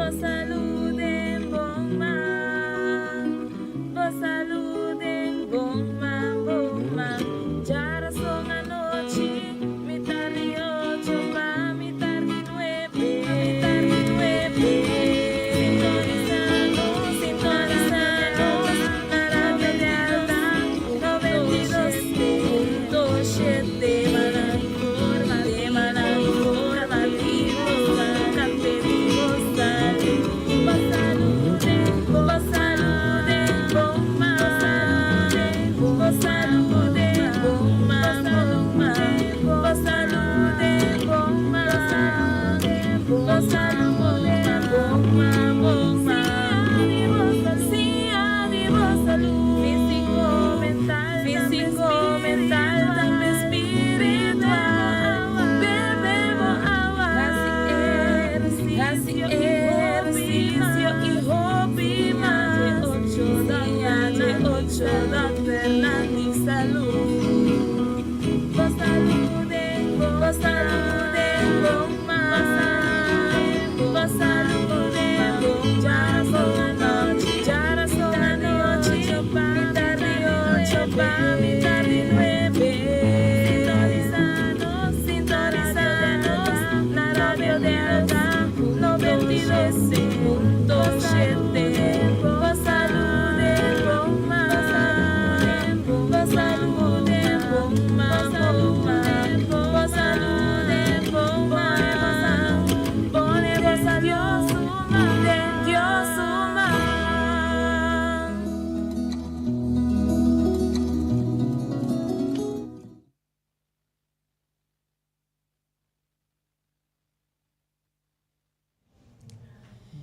Bo salú den bon man, bo salú den bon man, bon man. Djarason anochi, mitar di ocho pa mitar di nuebe, mitar di nuebe. Sintonisa nos, sintonisa nos na Radio Delta 92.7. Temanan informativo, educativo, salú. Bo salú den, bo salú den bon man, bo salú den bon man, bon man, bo salú den bon man, bo salú den bon man, bon man. Siña di bo salú físico, mental, físico, mental, tambe spiritual. Bebe bo awa, hasi ehercicio y hopi mas. Siña di ocho dokternan di salú. Bo salú den bo salú den bon man, bo salú den bon man, bon man. Djarason anochi, mitar di ocho pa mitar di nuebe. Sintonisa nos, sintonisa nos na Radio Delta 92.7. Bo salú den bon man, bo salú den bon man, bon man, bo salú den bon man. Pone bo salú den Dios su man.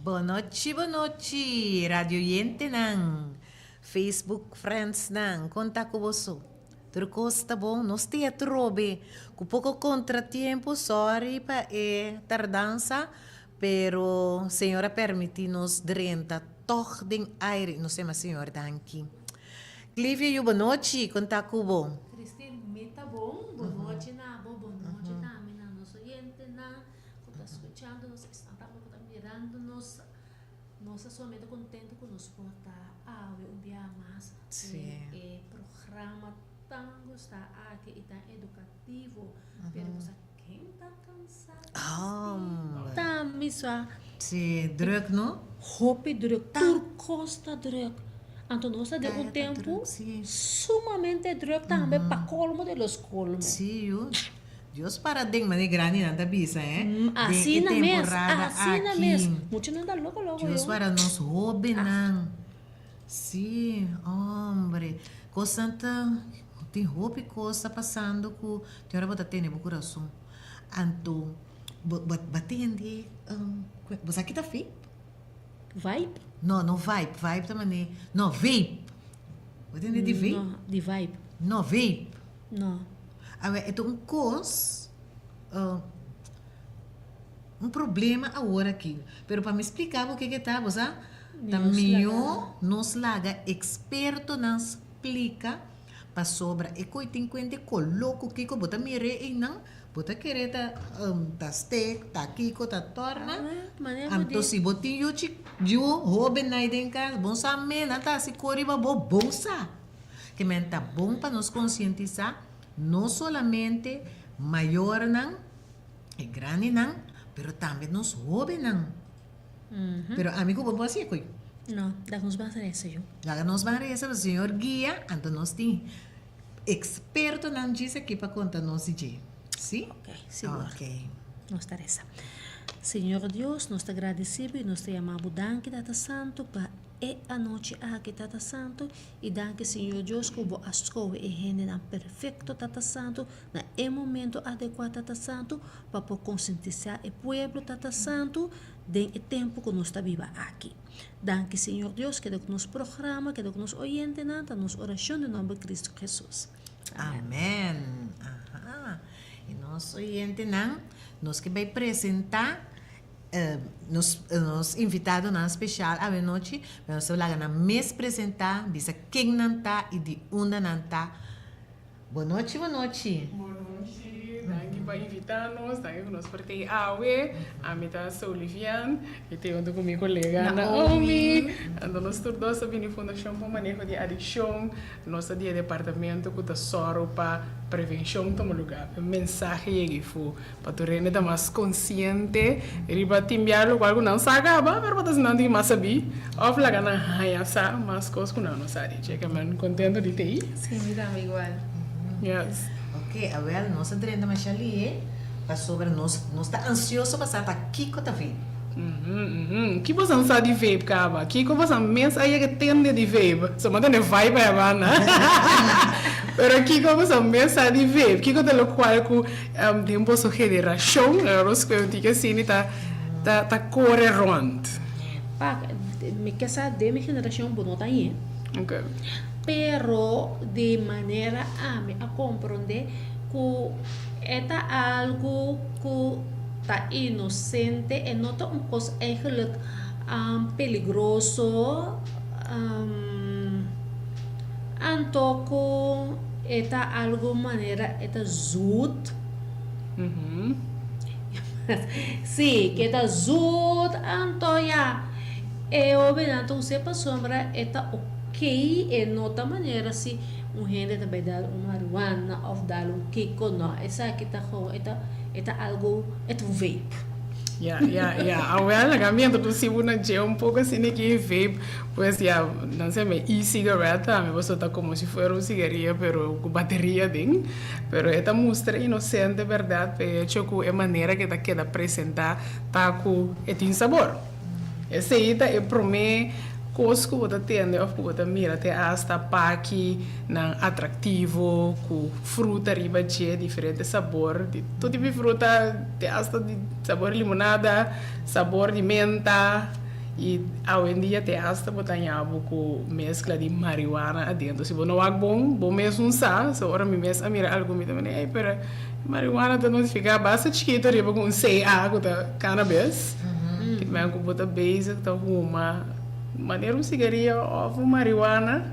Bonochi bonochi radio oyentenan, Facebook friendsnan, kon ta ku boso? Tur kos ta bon? Nos tin atrobe ku poko kontratiempo, sorry pa e tardansa, pero Señor a permiti nos drenta tog den aire, nos ta yama Señor danki. Clivia yu bonochi, kon ta ku bo? Christine, mi ta bon, bonochi na bo, bonochi tambe na nos oyentenan. Ku ta skuchando nos, esnan tambe ku ta mirando nos. Nos ta sumamente kontento ku nos por ta awe un biaha mas den e programa tan gustá aki i tan edukativo. Pero ku sa ken ta kansa Christine? Ta miswa. Sí, druk no? Hopi druk, tur kos ta druk. Anto nos ta den un tempu sumamente druk tambe pa kolmo de los kolmo. Sí, yu. Dios para den manera grandinan ta bisa eh. Den e Asina mes, temporada asina mes. aki. Muchanan ta loko loko Dios yo. para nos hobennan. Sí, hombre. Cosnan ta, tin hopi cos ta pasando cu tin ora bo ta tene bo curason. Anto bo bo bo a tende bo sa ki ta vape? Vibe? No, no vibe, vibe ta mane, no vape. Bo a tende di vape? No, di vibe. No, vape. No. Awe, e ta un kos, un problema awor aki. Pero pa mi splika bo ke ke ta, bo sa, ta mihó nos laga ekspertonan splika pasobra e koe tin kuenta e koló ku kiko bo ta mir'é einan, bo ta kere ta ta stek, ta kiko, ta tòrna. Anto si bo tin yu chi, yu hóbennan ei den kas, bo sa mena ta hasi kos riba bo, bo sa. Ke men ta bon pa nos konsientisá no solamente mayornan, e grandinan, pero tambe nos hóbennan. Pero ami ku bo por hasi koe. No, laga nos ban resa yu. Laga nos ban resa pa Señor guia, anto nos tin ekspertonan djis aki pa konta nos di dje. Si? Ok, sigur. Ok. Nos ta resa. Señor Dios, nos ta gradisí bo i nos ta yama bo danki, Tata Santu, pa E anochi aki, Tata Santu, i danki Señor Dios ku Bo a skohe e hendenan perfekto, Tata Santu, na e momento adekuá, Tata Santu, pa por konsientisá e pueblo, Tata Santu, den e tempu ku nos ta biba aki. Danki Señor Dios, keda ku nos programa, keda ku nos oyentenan, ta nos orashon den nomber Kristu Hesus. Amèn. Amèn. Aha. I nos oyentenan, nos ke bai presentá. Nos nos invitadonan special awenochi, pero nos ta laga nan mes presenta, bisa ken nan ta y di unda nan ta. Bonochi, bonochi. Bonochi, danki. pa invitá nos. Danki ku nos por tei awe. Ami ta Solivian i tei huntu ku mi kolega Naomi. Anto nos tur dos ta bini Fundashon pa Maneho di Adikshon. Nos ta di e departamento ku ta sòru pa prevenshon tuma lugá, pa e mensahe yega ifo, pa tur hende ta mas konsiente riba tin bia lokual ku nan sa kaba, pero pa ta nan tin mas sabí òf laga nan haña sa mas kos ku nan no sa di. Dje ke men kontento di tei. Sí, mi tambe igual. Yes. Ok, awel nos a drenta masha lihe pasobra nos nos ta ansioso pa sa ta kiko ta vape. Ki boso sa di vape kaba? Kiko boso mes a yega tende di vape? So bo tende vibe aya banda. Pero kiko boso mes sa di vape? Kiko ta lokual ku den boso generashon, nos ku tin asina ta ta kore rònt? Pak, mi ke sa den mi generashon bo no ta añe. Pero di manera ami a komprondé ku e ta algu ku. Ta inosente e no ta un kos eigenlijk peligroso anto ku e ta algu manera e ta zoet si ke ta zoet anto ya e hobennan ta us'e pasobra e ta ok e no ta manera si un hende ta bai dal un marihuana of dal un kiko no esaki ta gewoon e ta E ta algo, e ta un vape. Ya, ya, ya. Awel, laga mi introduci bo na dje un poco asina ki e vape. Pues ya, nan sa mi e-cigarette tambe, pasobra ta como si fuera un cigaria pero cu bateria den. Pero e ta mustra inocente berdad, p'e hecho cu e manera cu e ta keda presenta ta cu e tin sabor. Esei ta e promé kos ku bo ta tende òf ku bo ta mira te asta pakinan atraktivo ku fruta riba dje, diferente sabor di tur tipo di fruta, te asta di sabor di limonada, sabor di menta i awendia te asta bo ta haña bo ku meskla di marihuana adentro. Si bo no wak bon, bo mes un sa, so ora mi mes a mira algun mi ta mira, ey pero marihuana ta notifiká basta chikito riba ku un CA ku ta cannabis. Ki men ku bo ta bezig ta huma manera un sigaria òf un marihuana,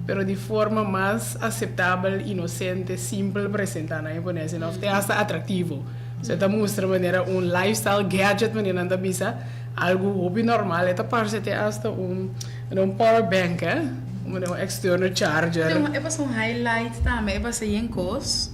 pero di forma mas aseptabel, inosente, simpel presentá nan e pone asina òf te asta atraktivo. So e ta mustra manera un lifestyle gadget manera nan ta bisa, algu hopi normal, e ta parse te asta un un power bank eh, manera un external charger. E pasa un highlight tambe, e pasa yen kos.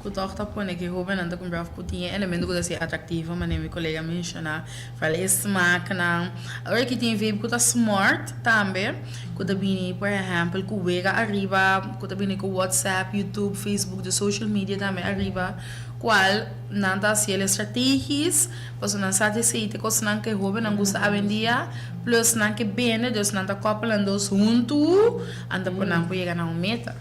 Ku tòg ta pone ku e hóbennan ta kumpra òf ku tin e elemento ku ta hasi atraktivo manera mi kolega menshoná, foral e smaknan. Awor aki tin vape ku ta smart tambe, ku ta bini por ehèmpel ku wega ariba, ku ta bini ku WhatsApp, YouTube, Facebook, de social media tambe ariba, kual nan ta hasi el estrategis pasobra nan sa di esei ta e kosnan ku e hóbennan gusta awendia, plus nan ke bende, dus nan ta kòpel nan dos huntu, anto por nan por yega na un meta.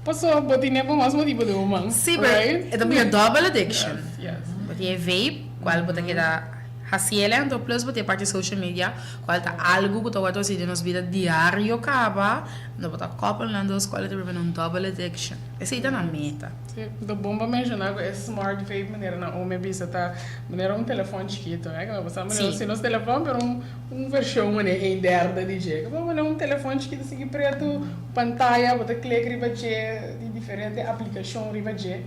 Paso bo tine bo mas motibo di human, Sí, pero right? e ta bira double addiction. Yes, yes. Bo tin e vape, cual bo ta keda haciele, anto plus bo tin e parti social media, cual ta algo cu ta worde haci den nos bida diario caba, anto bo ta couple nan dos cual ta bira un double addiction. Esey ta nan meta. Sí, ta bon pa menciona cu e smart vape manera Naomi a bisa ta manera un telefon chikito, eh, cu no bo sa manera Sí. si nos telefon pero un Un vershon manera ein derde di dje. Bo manera un telefon chikito sigui pretu, pantaya, bo ta klik riba dje, di diferente aplikashon riba dje.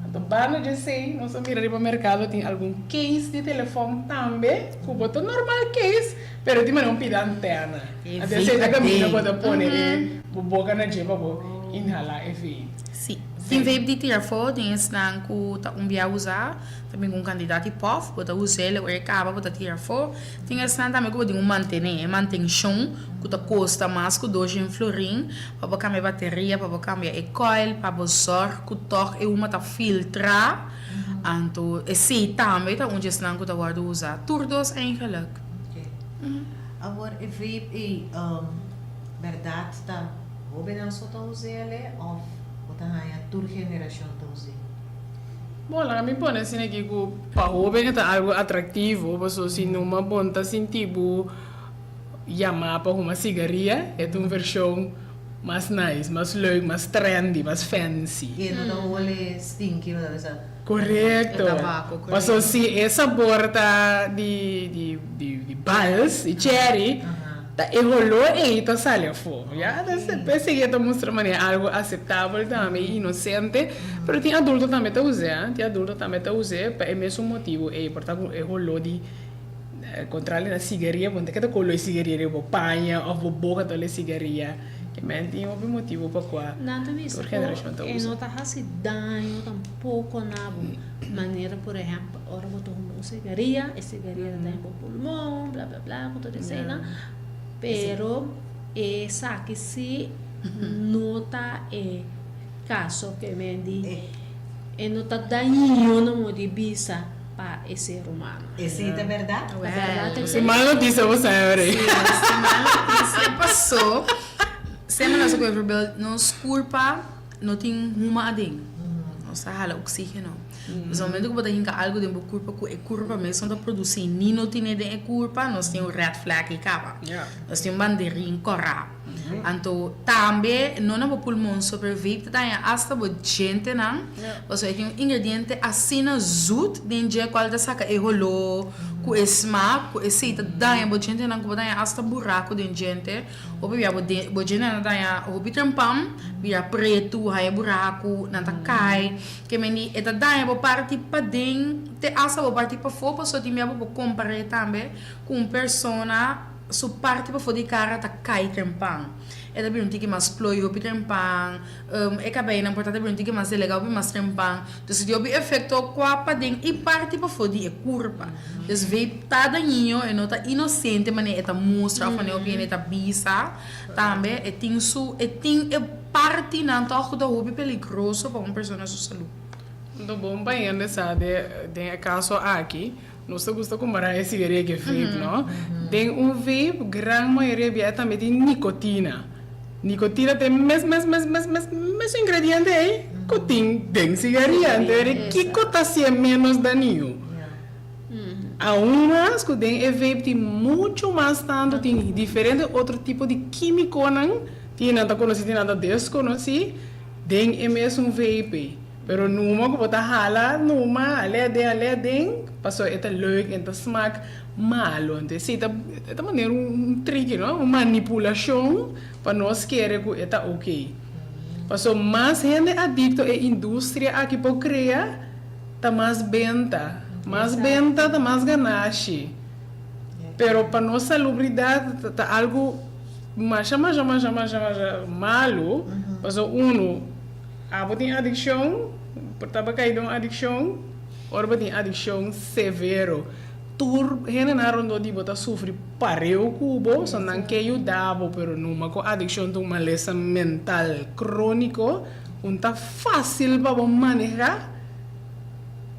Anto banda dje esei nos a mira riba merkado tin algun case di telefon tambe ku bo ta normal case, pero tin manera un pida antena. Anto esei ta kaminda bo ta pone e bo boka na dje pa bo inhalá e vape. Sí. Tin vape di tira afó, tin esnan ku ta un bia usá. Ta bin ku un kantidat di pòf, bo ta us'é, ora e kaba bo ta tira afó. Tin esnan tambe ku bo tin ku mantené, e mantenshon ku ta kosta mas ku doshen florin pa bo kambia e bateria, pa bo kambia e kòil, pa bo zòrg ku tòg e huma ta filtrá. Anto esei tambe ta un di esnan ku ta wòrdu usá. Tur dos eigenlik. Awor e vape ei bèrdat ta hóbennan so ta us'é al'é òf bo ta haña tur generashon ta us'é? Bon, laga mi pone asina aki ku pa hoben e ta algu atraktivo, pasobra si numa bon ta sinti bo yamá pa huma sigaria, e ta un vershon mas nice, mas leuk, mas trendy, mas fancy. E no ta hole stinky, bo ta bisa. Korekto. E tabako, korekto. Pasobra si e sabor ta di di di bals, di cherry. Ta e holó ei ta sali afó, ya. P'esei e ta mustra manera algu aseptabel tambe i inosente, pero tin adulto tambe ta us'é, tin adulto tambe ta us'é pa e mesun motibu ei, por ta ku e holó di kontrali na sigaria, bo no ta keda ku holó di sigaria riba bo paña òf bo boka ta holé sigaria. Ke men tin hopi motibu pa kua Nan ta bisa tur ku generashon ta e usa. no ta hasi daño tampoko na bo manera, por ehèmpel, ora bo ta huma un sigaria, e sigaria ta daña bo pulmon, bla bla bla, ku tur eseinan, pero esaki si no ta e kaso ke men di e no ta dañino na modo di bisa pa e ser humano. Esei ta bèrdat? Ta bèrdat Si mal notisia bo sa ora ei. Si, si mal notisia pasó, semper nos a kohe voorbeeld, nos kurpa no tin huma aden, nos ta hala oxígeno. Pues na momento ku bo ta hinka algu den bo kurpa ku e kurpa mes no ta produsí ni no tine den e kurpa, nos tin un red flag ei kaba. Nos tin un banderin kòrá. Anto tambe no na bo pulmon so pero vape ta daña hasta bo djentenan pasobra e tin un ingrediente asina zoet den dje cual ta saca e holo cu e smaak cu esey ta daña bo djentenan cu bo daña hasta buraco den djente hopi bia bo bo djentenan ta daña hopi trempan bira pretu haya buraco nan ta cay ke mende e ta daña bo parti paden te hasta bo parti pafo pasobra tin bia bo por compare tambe cu un persona. Su parti pafó di kara ta kai trempan. E ta bira un tiki mas ploi hopi trempan. E kabeinan por ta ta bira un tiki mas delegá hopi mas trempan. Entonces di hopi efekto kua paden i parti pafó di e kurpa. Dus vape ta dañino, e no ta inosente manera e ta mustra òf manera hopi hende ta bisa. Tambe e tin su e tin e partinan tòg ku ta hopi peligroso pa un persona su salú. Anto bon pa hende sa den e kaso aki. Nos ta gusta kompará e sigaria ku e vape, no? Den un vape, gran mayoria bia tambe tin nikotina. Nikotina ta e mes, mes, mes, mes, mes, mesun ingrediente ei ku tin den sigaria. Entonces, kiko ta hasié ménos dañino? Aun mas ku den e vape tin muchu mas tantu, tin diferente otro tipo di kímikonan, tin nan ta konosí, tin nan ta deskonosí, den e mesun vape ei. Pero numa ku bo ta hala numa alé aden alé aden pasobra e ta leuk en ta smak malo. Anto esei ta e ta manera un triki no, un manipulashon pa nos kere ku e ta oke. Pasobra mas hende adikto e industria aki por krea ta mas benta, mas benta ta mas ganashi. Pero pa nos salubridat ta algu masha masha masha masha masha malu pasobra unu. Abo tin adikshon? Por ta bo kai den un adikshon? Ora bo tin adikshon severo, tur hendenan rondó di bo ta sufri pareu ku bo, so nan ke yuda bo, pero numa ku adikshon ta un malesa mental króniko, un ta fásil pa bo manehá.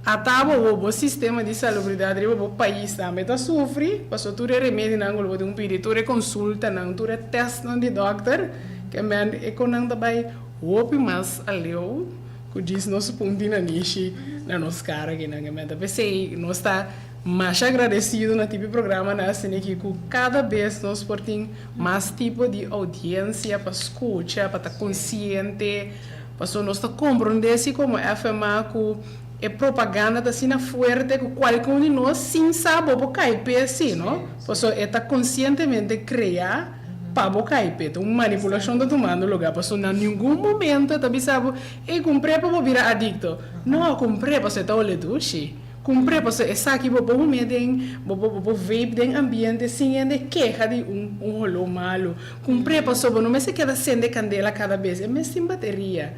Ata bo bo bo sistema di salubridat riba bo pais tambe ta sufri, pasobra tur e remedinan ku lo bo tin ku pidi, tur e konsultanan, tur e tèstnan di dòkter, ke men e kon nan ta bai. Hopi mas aleu ku djis nos punti nanishi na nos kara kinan. E meta p'esei nos ta masha agradesido na tipo programanan asina aki ku kada bes nos por tin mas tipo di oudiensia pa skucha, pa ta konsiente, pasobra nos ta komprondé si komo FMA ku e propaganda ta asina fuerte ku kualke un di nos sin sa bo por kai p'e si no, pasobra e ta konsientemente krea. Pa bo kai p'e ta un manipulashon ta tumando lugá pasobra na ningun momento e ta bisa bo, ey kumpr'é pa bo bira adikto. No, kumpr'é pasobra e ta ole dushi. Kumpr'é pasobra esaki bo por hum'é den, bo por bo por vape den ambiente sin hende keha di un un holó malu. Kumpr'é pasobra bo no mester keda sende kandela kada bes, e mes tin bateria.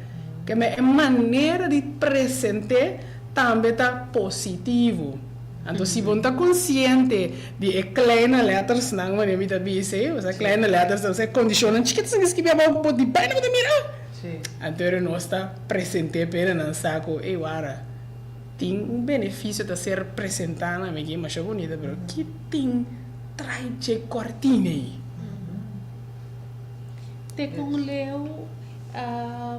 Keme e manera di present'é tambe ta positivo. Anto si bo no ta konsiente di e kleine lettersnan wanneer mi ta bisa ei, osea kleine letters ta osea kondishonnan chikito esaki skibi abou bo di baina bo ta mira. Anto ora nos ta present'é p'e nan sa ku ei wara tin un benefisio ta ser presentá na mi ki masha bunita pero ki tin trai dje kòrtina ei. Te kon leu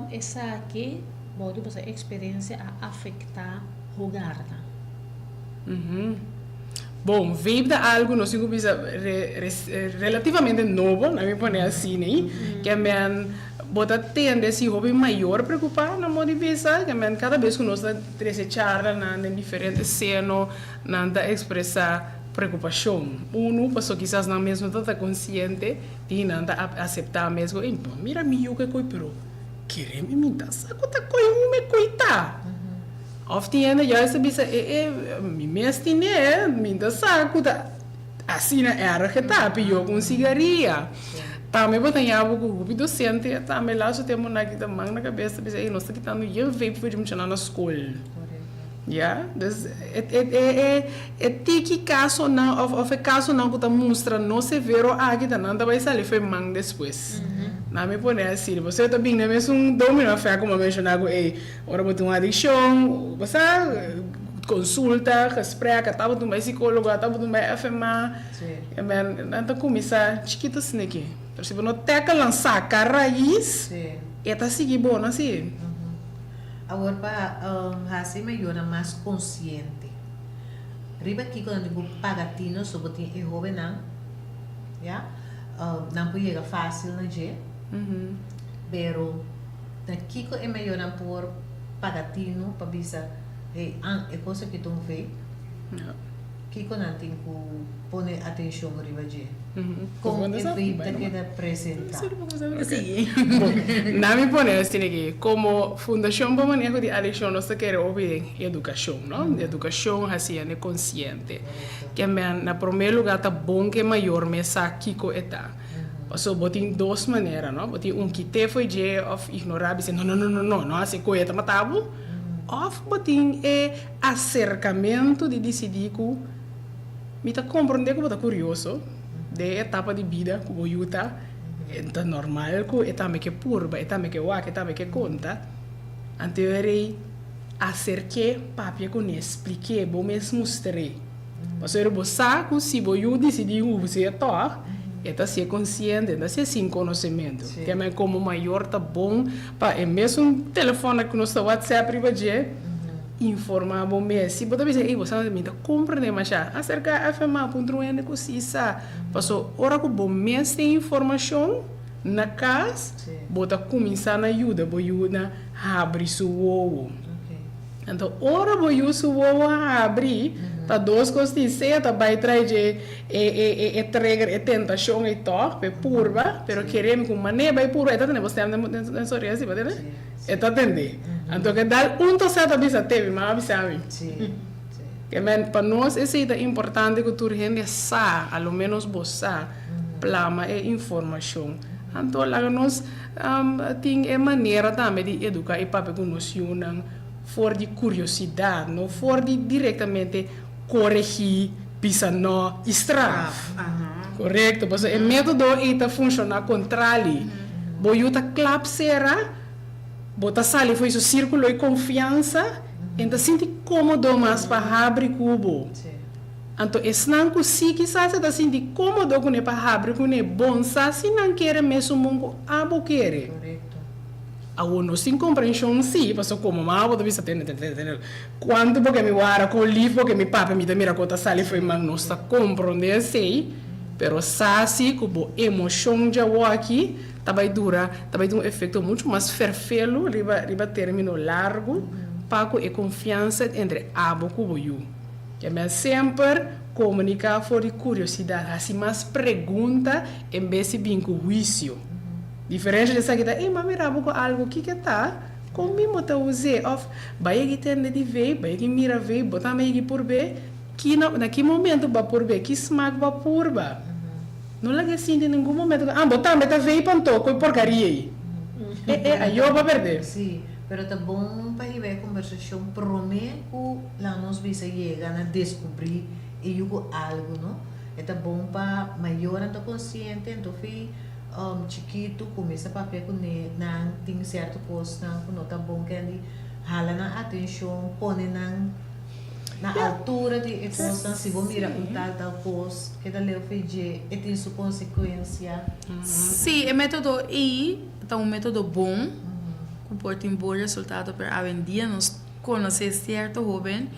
esaki bou di boso eksperensia a afektá hogarnan? Bon, vape ta algu nos tin ku bisa relativamente nobo, na mi pone asina, ke men bo ta tende si hopi mayor preokupá na modo di bisa, ke men kada bes ku nos ta trese charlanan den diferente seno, nan ta ekspresá. preokupashon. Unu, paso kisas nan mes no ta ta konsiente i nan ta aseptá mes ku, ey, mira mi yu ke koi, pero kere mi mi ta sa ku ta koi un me koi ta. Òf tin hende juist ta bisa, e e, mi mes tine, mi ta sa ku ta asina erg e ta, pió ku un sigaria. Tambe bo ta haña bo ku hopi dosente tambe laatste tempunan aki ta man na kabes ta bisa, ey, nos ta kitando yen vape for di muchanan na skol. Ya, dus e e e e tiki kasonan òf òf e kasonan ku ta mustra no severo aki ta nan ta bai sali fo'i man despues. Nan mi pone asina, pasobra ta bin na mesun domino effect ku mi a menshoná ku ey ora bo tin un adikshon bo sa konsulta, gesprek, ata bo tin bai sikólogo, ata bo tin bai FMA, e men nan ta kuminsá chikitu asina aki. Pero si bo no tackle nan saka rais e ta sigui bo no si. Awor pa hasi mayornan mas konsiente riba kiko nan tin ku paga tino so bo tin e hobennan ya nan por yega fásil na dje pero na kiko e mayornan por paga tino pa bisa hey an e kos aki ta un vape kiko nan tin ku pone atenshon riba dje. Kon e vape ta keda presentá? Na mi pone asina aki, komo Fundashon pa Maneho di Adikshon nos ta kere hopi den edukashon, no? Edukashon hasi hende konsiente. Ke men na promé lugá ta bon ku e mayor mes sa kiko e ta. Pasobra bo tin dos manera, no? Bo tin un kit'é fo'i dje òf ignorá bisa no no no no no, no hasi koe ta mata bo. Òf bo tin e aserkamentu di disidí ku. Mi ta komprondé ku bo ta kurioso den e etapa di bida ku bo yu ta. E ta normal ku e tambe ke purba, e tambe ke wak, e tambe ke konta. Anto e rei aserk'é, papia kuné, splik'é, bo mes mustr'é. Pasobra bo sa ku si bo yu disidí us'é tòg, e ta hasié konsiente, e ta hasié sin konosementu. Te komo mayor ta bon pa e mesun telefòn ku nos ta whatsapp riba dje, Informá bo mes. Si bo ta bisa, ey, bo sa mi ta komprendé mashá, aserká FMA, puntra un hende ku si sa. Paso ora ku bo mes tin informashon na kas, bo ta kuminsá na yuda bo yu na habri su wowo. Anto ora bo yu su wowo a habri, ta dos kos tin, sea ta bai trae dje e e e trigger, e tentashon ei tòg, p'e purba, pero kere mi ku manera bai purba, e ta tene bo stèm den su orea si, bo tende? E ta tende. Anto ke dal un tosé ta bisa te, mi mama a bisa mi. Ke men, pa nos esei ta importante ku tur hende sa, a lo menos bo sa, plama e informashon. Anto laga nos tin e manera tambe di eduká i papia ku nos yunan for di kuriosidat, no for di direktamente koregí, bisa nò i straf. Korekto, pasobra e método ei ta funshoná kontrali. Bo yu ta klap sera, bo ta sali for di su sírkulo di konfiansa, e no ta sinti kómodo mas pa habri ku bo. Anto esnan ku sí kisas e ta sinti kómodo kuné pa habri kuné, bon sa si nan kere mesun bon ku abo kere. Awor nos tin komprenshon sí, pasobra komo mama bo ta bisa tene, tene, tene, tene. Kuantu bo ke mi wara, kon lif bo ke mi papia, mi ta mira kon ta sali fo'i man. Nos ta komprondé esei, pero sa si ku bo emoshon djawoki ta bai dura, ta bai tin un efekto muchu mas ferfelu riba riba término largu pa ku e konfiansa entre abo ku bo yu. Kemel semper komuniká for di kuriosidat, hasi mas pregunta en bes di bin ku huisio. Diferensha di esaki ta, Ey, m'a mira bo ku algu, kiko ta? Kon mi bo ta us'é? Òf, Bai egi tende di vape, bai egi mira vape, bo tambe egi purb'é? Ki na na ki momento bo a purb'é? Ki smak bo a purba? No laga e sinti ningun momento ku, ah, bo tambe ta vape anto, ku e porkaria ei. E e, ayo bo a perdé. Sí, pero ta bon pa hiba e kombersashon promé ku laga nos bisa yega na deskubrí e yu ku algu, no? E ta bon pa mayornan ta konsiente, anto fi. Chikitu kuminsá papia ku nan tin sierto kosnan ku no ta bon kendi hala nan atenshon pone nan na altura di e kosnan si bo mira un tal tal kos keda leu fe dje e tin su konsekuensia. Sí, e método ei ta un método bon ku por tin bon resultado pero awendia nos Konosé sierto hóben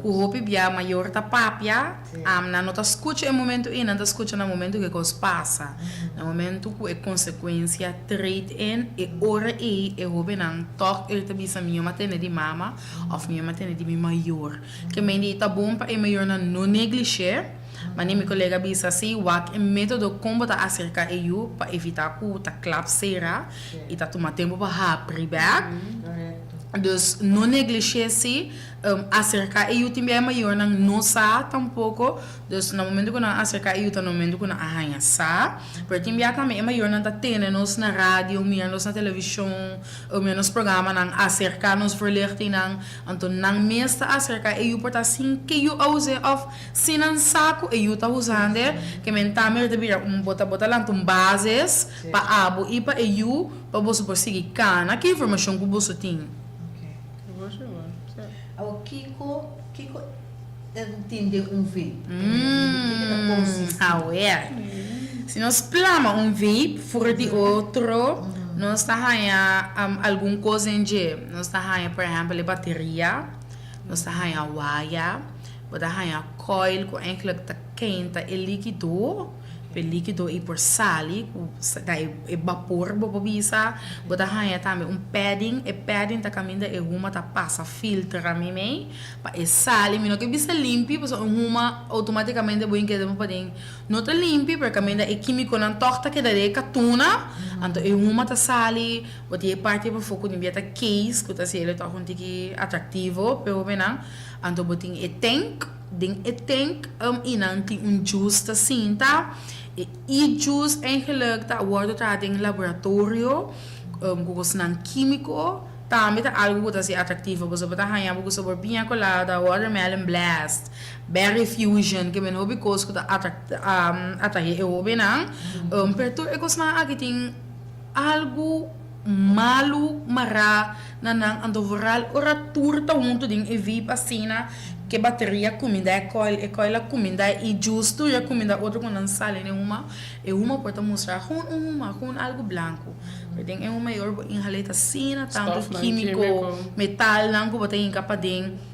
ku hopi bia mayor ta papia, nan no ta skucha e momentu ei, nan ta skucha na momentu ku e kos pasa, na momentu ku e konsekuensia treed in, e ora ei e hóbennan tòg el ta bisa mi yoma tende di mama òf mi yoma tende di mi mayor. Ke mende ta bon pa e mayornan no neglish'é. Mane mi kolega bisa si, wak e metodo kon bo ta aserka e yu pa evita ku ta klap sera i ta tuma tempu pa habri bek. Dus no neglishé si, aserka e yu tin bia e mayornan no sa tampoko. Dus na momento ku nan aserka e yu ta na momento ku nan a haña sa. Pero tin bia tambe e mayornan ta tene nos na radio, mira nos na televishon, mira nos programanan, aserka nos voorlichtingnan. Anto nan mes ta aserka e yu por ta sin ke yu a us'é òf sin nan sa ku e yu ta usand'e, ke men tambe ta bira un bo ta bo ta lanta un basis pa abo i pa e yu pa boso por sigui kana ki informashon ku boso tin. Awor kiko kiko tin den un vape? Kiko ta konsistí? Awer, si nos plama un vape for di otro, nos ta haña algun kos den dje. Nos ta haña por ehèmpel e bateria, nos ta haña waya, bo ta haña coil ku eigenlijk ta keinta e likido, pa e likido ei por sali ku ta e bapor bo por bisa. Bo ta haña tambe un padding, e padding ta kaminda e huma ta pasa filtra meimei pa e sali. Mi no ke bisa limpi pasobra un huma outomatikamente bo hink'e den paden no ta limpi pero kaminda e kimikonan tòg ta keda den e katuna, anto e huma ta sali. Bo tin e parti pafó ku nimbia ta case ku ta hasi el tòg un tiki atraktivo p'e hobennan. Anto bo tin e tank, den e tank i nan tin un juice ta sinta. E e-juice eigenlijk ta wòrdu traha den laboratorio ku kosnan kímiko. Tambe ta algu ku ta hasi atraktivo pasobra bo ta haña bo ku sabor piña colada, watermelon blast, berry fusion, ke men hopi kos ku ta atrahe e hobennan. Pero tur e kosnan aki tin. Algu malu mará na nan, anto vooral ora tur ta huntu den e vip asina ke bateria kuminda e coil, e coil a kuminda e juice tur ya kuminda otro ku nan sali den huma, e huma por ta mustra gewoon un huma, gewoon algu blanku, pero den e huma e ora bo inhal'é ta asina tantu kimiko, metalnan ku bo ta hinka paden.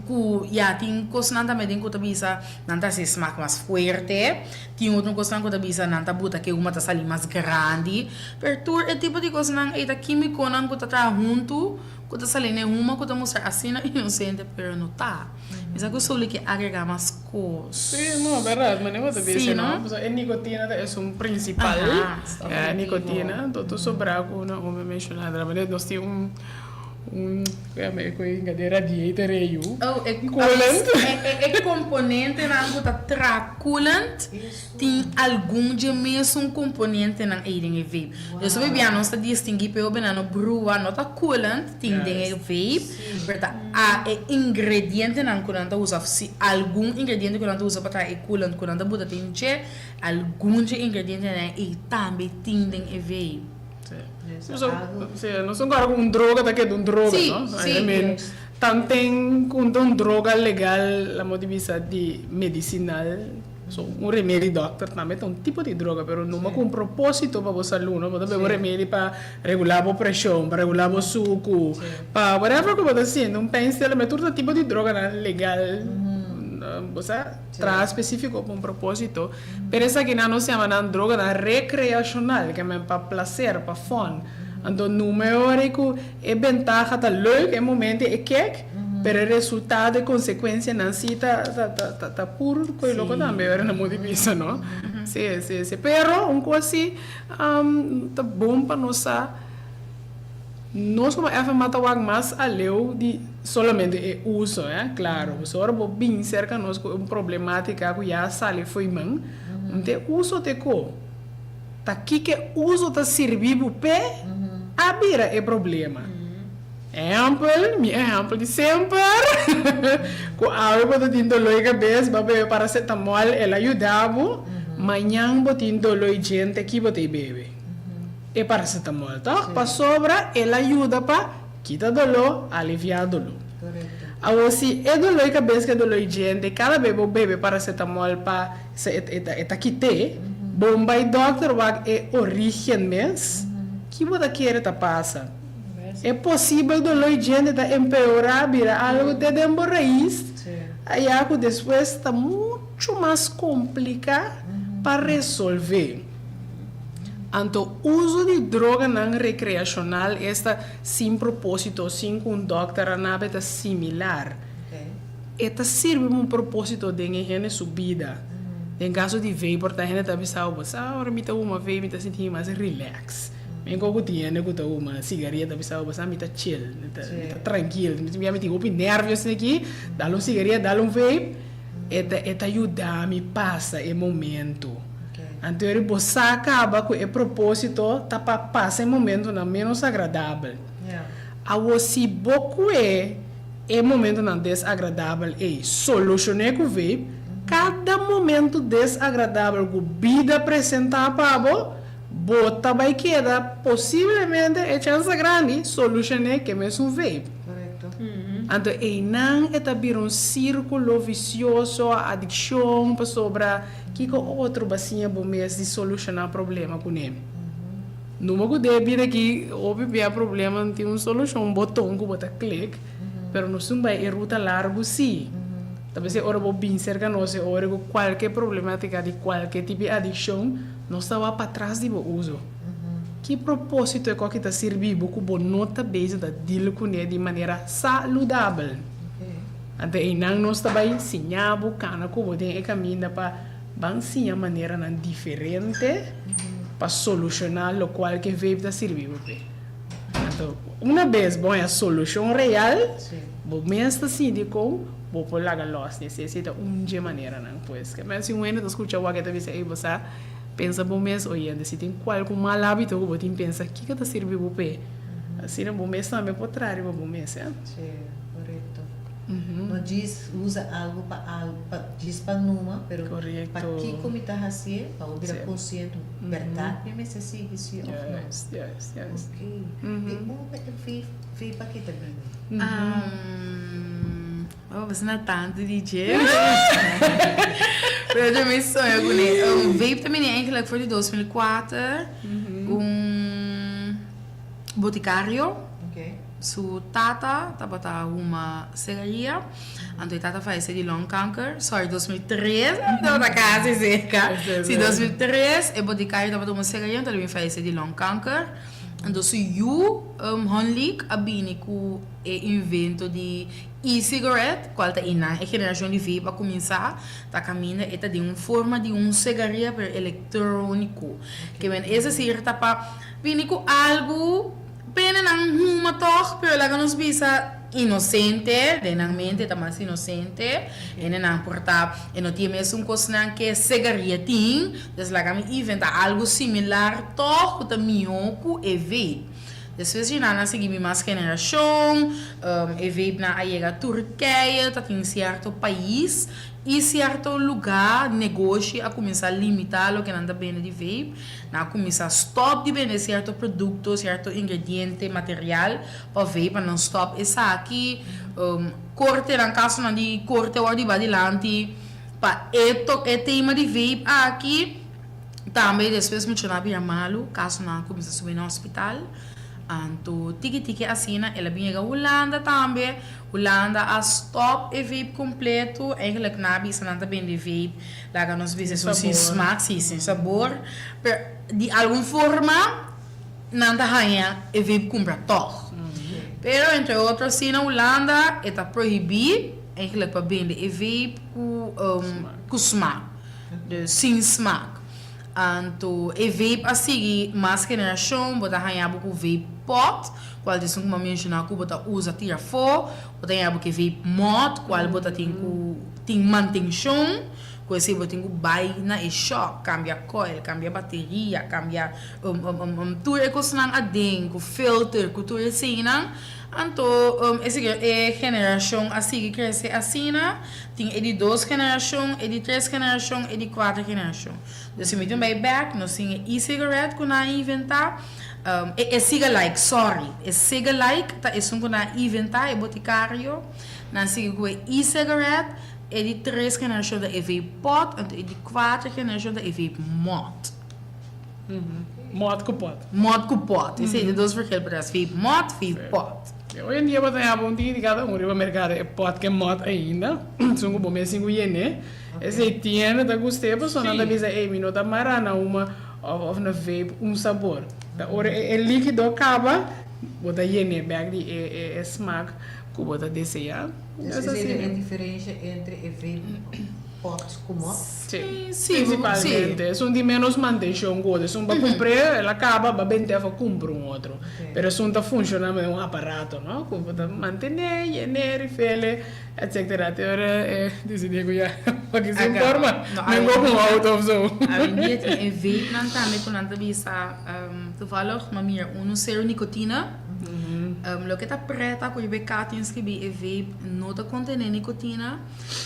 Ku ya tin kosnan tambe den ku ta bisa nan ta hasi e smak mas fuerte, tin otro kosnan ku ta bisa nan ta buta ke huma ta sali mas grandi, pero tur e tipo di kosnan ei ta kimikonan ku ta traha huntu ku ta sali na e huma ku ta mustra asina inosente pero no ta. Mi sa ku solo ke agrega mas kos. Sí, no, bèrdat, manera bo ta bisa Sí, no, no? pasobra e nikotina ta esun prinsipal, Aha, e nikotina, anto tur sobrá ku Naomi a menshoná, nos tin un. Un yama e koe hinga den radiator e yu. Oh, e Coolant. E e komponentenan ku ta traha coolant tin algun dje mesun komponentenan ei den e vape. Dus hopi bia nos ta distinguí p'e hopi nan no brua, no ta coolant tin den e vape, pero ta a e ingredientenan ku nan ta usa òf si algun ingrediente ku nan ta usa pa traha e coolant ku nan ta buta den dje, algun dje ingredientenan ei tambe tin den e vape. Sí. So, sí, nos no kòrda ku un droga ta keda un droga, Sí, no? sí. I mean, tanten ku un ta un droga legal, laat mi bisa di medisinal, so un remedi dòkter tambe ta un tipo di droga, pero numa ku un propósito pa bo salú, no? Bo ta bebe un remedi pa regulá bo preshon, pa regulá bo suku, pa whatever ku bo ta sinti, un painkiller, tur ta tipo di droganan legal, bo sa, traha spesífiko pa un propósito. Pero esakinan nos yama nan droganan rekreashonal, ke men pa plaser, pa fòn. Anto no me ora ku e bentaha ta leuk e momento e kek, pero e resultado, e konsekuensianan si ta ta ta ta ta puru koe loko tambe ora nan moti bisa no. Si, si, si. Pero un kos si ta bon pa nos sa, nos komo FMA ta wak mas aleu di solamente e uso, eh, klaro. Pasobra ora bo bin serka nos ku un problematika ku ya a sali fo'i man, un te uso te ko. Ta kiko uso ta sirbi bo p'e a bira e problema. Ehèmpel, mi ehèmpel di semper, ku awe bo ta tin doló di kabes, bo a bebe paracetamol, el a yuda bo, mañan bo tin doló di djente, ki bo ta bebe? E paracetamol, tòg? Pasobra el a yuda pa kita doló, aliviá doló. Awor, si e doló di kabes ku e doló di djente, kada bes bo bebe paracetamol pa e ta kit'é, bo bai dòkter wak e orígen mes, ki bo ta kere ta pasa? E posibel doló di djente ta empeorá, bira algu te den bo rais, ayá ku despues ta muchu mas kompliká pa resolvé. Anto uso di droganan rekreashonal, esta sin propósito, sin ku un dòkter a nabe ta similar. E ta sirbi pa un propósito den e hende su bida. Den kaso di vape por ta hende ta bisa bo, sa ora mi ta huma vape mi ta sinti mi mas relax. Mi ko ku tin hende ku ta huma sigaria ta bisa bo, sa mi ta chill, mi ta mi ta trankil, mi mi tin hopi nervio asina aki, dal un sigaria, dal un vape, e ta e ta yuda mi pasa e momento. Anto eri bo sa kaba ku e proposito ta pa pasa e momentonan menos agradabel. Awor si bo kue e momentonan desagradabel ei solucion'é ku vape, kada momento desagradabel ku bida presentá pa bo, bo ta bai keda posiblemente e chansa grandi solucion'é ke mesun vape. Anto einan e ta bira un sírkulo visioso, adikshon, pasobra kiko otro bo a siña bo mes di solushoná problema kuné? Numa ku den e bida aki hopi bia problema no tin un solushon, un boton ku bo ta klik, pero nos tin bai e ruta largu si. Ta p'esei ora bo bin serka nos e ora ku kualke problematika di kualke tipo di adikshon, nos ta wak patras di bo uso. Ki proposito e koki ta sirbi bo ku bo no ta bezig ta deal kuné di manera saludabel? Anto einan nos ta bai siña bo kana ku bo den e kaminda pa Ban siña maneranan diferente pa solushoná lokual ke vape ta sirbi bo p'e. Anto, una bes bo haña solushon real, bo mes ta sinti kon bo por laga lòs di esei. Esei ta un dje maneranan. Pues, ke men si un hende ta skucha wak e ta bisa, ey, bo sa, pensa bo mes oyente, si tin kualke mal hábito ku bo tin, pensa kiko ta sirbi bo p'e. Asina bo mes tambe por traha riba bo mes, ya. Sí, korekto. No djis usa algu pa algu, pa djis pa numa, pero Korekto. pakiko mi ta hasié, pa bo bira konsiente bèrdat mi mester sigui si òf no. Juist, juist, juist. Ok. Di unda e vape, vape aki ta bini? Oh, bo na tantu di dje. Pero dje mi soña kuné. Vape ta bini eigenlijk for di 2004. Un botikario. Ok. Su tata tabata huma sigaria, anto e tata fayesé di longkanker, sorry 2003, tabata kasi serka, si 2003 e botikario tabata huma sigaria anto el a bin fayesé di longkanker, anto su yu Honlik a bini ku e invento di e-cigarette kual ta einan e generashon di vape a kuminsá, ta kaminda e ta den un forma di un sigaria pero elektróniko, ke men es desir ta pa bini ku algu. Pene nan huma tog, pero laga nos bisa inosente, den nan mente ta mas inosente, hende nan por ta e no tin e mesun kosnan ke segaria tin, dus laga mi inventa algu similar tog ku ta mihó ku e vape. Despues di nan a sigui mi mas generashon, e vape nan a yega Turkije, ta tin sierto pais i sierto lugá negoshi a kuminsá limitá loke nan ta bende di vape. Nan a kuminsá stòp di bende sierto produkto, sierto ingrediente, material pa vape, pa nan stòp esaki. Kortenan, kasonan di korte wòrdu hiba dilanti pa e tok e tema di vape aki. Tambe despues muchanan a bira malu, kasonan a kuminsá subi na hospital. Anto tiki tiki asina el a bin yega Hulanda tambe. Hulanda a stòp e vape kompleto. Eigenlijk nan a bisa nan ta bende vape. Laga nos bisa esun sin smak, si, sin sabor. Pero di algun forma nan ta haña e vape kumpra tòg. Pero entre otro si na Hulanda e ta prohibí eigenlijk pa bende e vape ku ku smak. Dus sin smak. Anto e vape a sigui mas generashon, bo ta haña bo ku vape pot, kual ta esun ku mi a menshoná ku bo ta usa tira afó, bo ta haña bo ku e vape mod, kual bo ta tin ku tin mantenshon, ku esei bo tin ku bai na e shop, kambia coil, kambia bateria, kambia tur e kosnan aden, ku filter, ku tur eseinan. Anto e generashon a sigui krese asina. Tin e di dos generashon, e di tres generashon, e di kuater generashon. Dus si mi tin bai bek, nos tin e e-cigarette ku nan a inventá, e e-cigalike, sorry, e cigalike ta esun ku nan a inventá, e botikario. Nan sigui ku e e-cigarette, e di tres generashon ta e vape pot, anto e di kuater generashon ta e vape mod. Mod ku pot. Mod ku pot, esei ta e dos verschil, pero vape mod, vape pot. Hoy en dia bo ta haña bo un tiki di kada un riba merkado e pot ke mòt ainda, esun ku bo mes tin ku yen'é. Esei tienda ta gust'é pasobra nan ta bisa ey mi no ta mará na huma òf na vape un sabor. Ta ora e likido kaba bo ta yen'é bèk di e smak ku bo ta deseá. Esei ta e diferensha entre e vape i pot. Pot ku mop? Sí, Sí, principalmente. Esun di menos mantencion ku otro. Esun ba kumpr'é, el a kaba, ba bent'é afó kumpra un otro. Pero esun ta funshoná manera un aparato, no? Ku bo ta mantené, yen'é, rifel'é, etcetera. Te ora e disidí ku ya bo ke sin forma, men go ku un auto of so. Awendia tin e vape nan tambe ku nan ta bisa, toevallig mi a mira unu cero nicotina. Loke ta preta ku riba e kaart tin skibí e vape no ta kontené nicotina.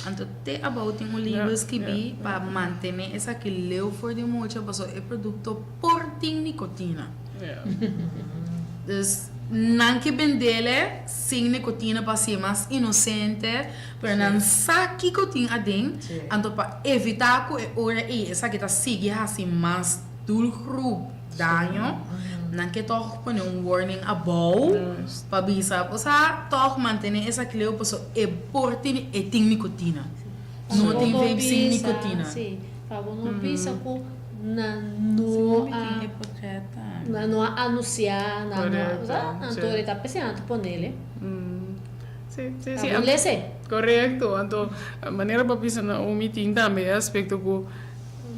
Anto te abou tin un label skibí pa mantené esaki leu for di mucha pasobra e produkto por tin nikotina. Dus nan ke bendele sin nikotina pa hasié mas inosente, pero nan sa kiko tin aden, anto pa evitá ku e ora ei esaki ta sigui hasi mas doelgroep daño, nan ke tòg pone un warning abou pa bisa bo sa tòg mantené esaki leu paso e por tin e tin nikotina. No tin vape sin nikotina. Sí, pa bo no bisa ku nan no a nan no a anunsiá, nan no a, sa? Anto e ta p'esei nan ta ponele. Sí, sí, sí. Pa bo lese. Korekto. Anto manera bo a bisa na un mitin tambe e aspekto ku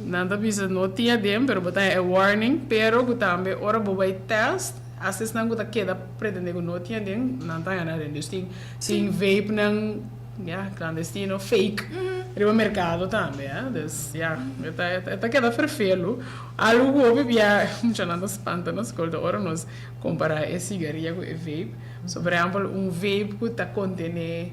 Nan ta bisa no tin aden pero bo ta haña e warning pero ku tambe ora bo bai test hasta esnan ku ta keda pretende ku no tin aden nan ta haña nan aden dus tin tin vape nan ya clandestino fake riba merkado tambe a dus ya e ta e ta keda ferfelu algu ku hopi bia muchanan ta spanta na skol ta ora nos kompara e sigaria ku e vape so por ehempel un vape ku ta kontene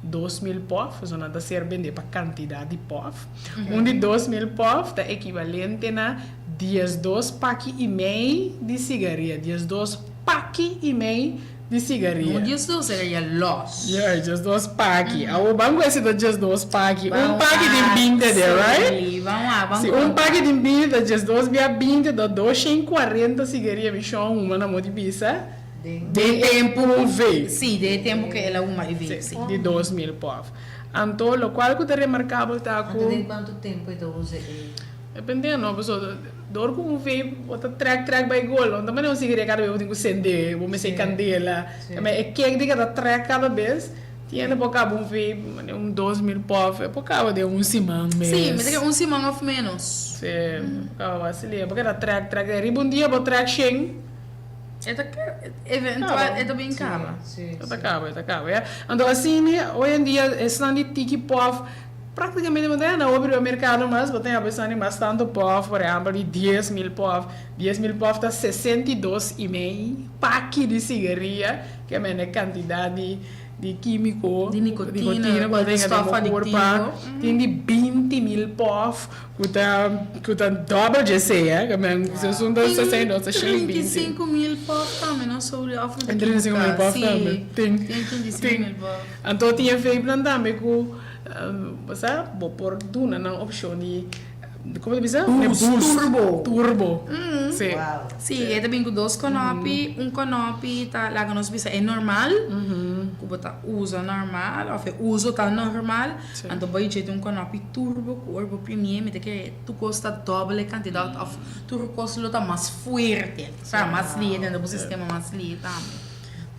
2000 pof pasobra nan ta ser bende pa kantidat di pof. Un di 2000 pòf ta ekivalente na 12 paki i mei di sigaria. 12 paki i mei di sigaria. No 12 sigaria lòs. Ja, 12 paki. Awor ban ku esi ta 12 paki. Un paki tin 20 de, right? Ban wak, ban Si un paki tin 20 ta 12 bia 20 ta 240 sigaria mi shon huma na moti bisa. Den e tempu. Un vape. Si, den e tempu ku el a huma e vape, si. Di 2000 pòf. Anto lokual ku ta remarkabel ta ku. Anto den kuantu tempu e ta usa e. Depende no, pasobra dor ku un vape bo ta trèk trèk bai gol, no ta manera un sigaria kada bes bo tin ku sende, bo mester kandela. Tambe e kek di kada trèk kada bes, tiene por kaba un vape manera un 2000 pòf, e por kaba den un siman mes. Sí, mi ta kere un siman òf ménos. Sí, e por kaba fásil, e por keda trèk trèk, riba un dia bo trèk shen. E ta eventual e ta bin kaba. E ta kaba, e ta kaba, ya. Anto asina hoy en dia esnan di tiki pòf praktikamente bo ta haya na hopi riba merkado mas, bo ta haya esnan di mas tantu pòf, por ehèmpel di 10,000 pòf. 10,000 pòf ta 62 i mei paki di sigaria, ke mende kantidat di di kímiko, Di nikotina, ku ta tenga den bo kurpa. Tin di 20,000 pòf ku ta ku ta dòbel dje esei, eh, ke men si esun ta 62 ta 120. 35,000 pòf tambe no sorry òf mi ta Tin 35,000 pòf tambe. Sí, Tin. tin 35,000 pòf. Anto tin e vape-nan tambe ku bo sa bo por duna nan opshon di komo ta bisa? Boost. Turbo. Turbo. Sí. Sí, e ta bin ku dos konopi. Un konopi ta laga nos bisa e normal, ku bo ta usa normal òf e uso ta normal. Anto bo dje tin un konopi turbo ku ora bo primié mi ta kere tur kos ta dòbel e kantidat òf tur kos lo ta mas fuerte, osea mas lihe denter bo sistema mas lihe tambe.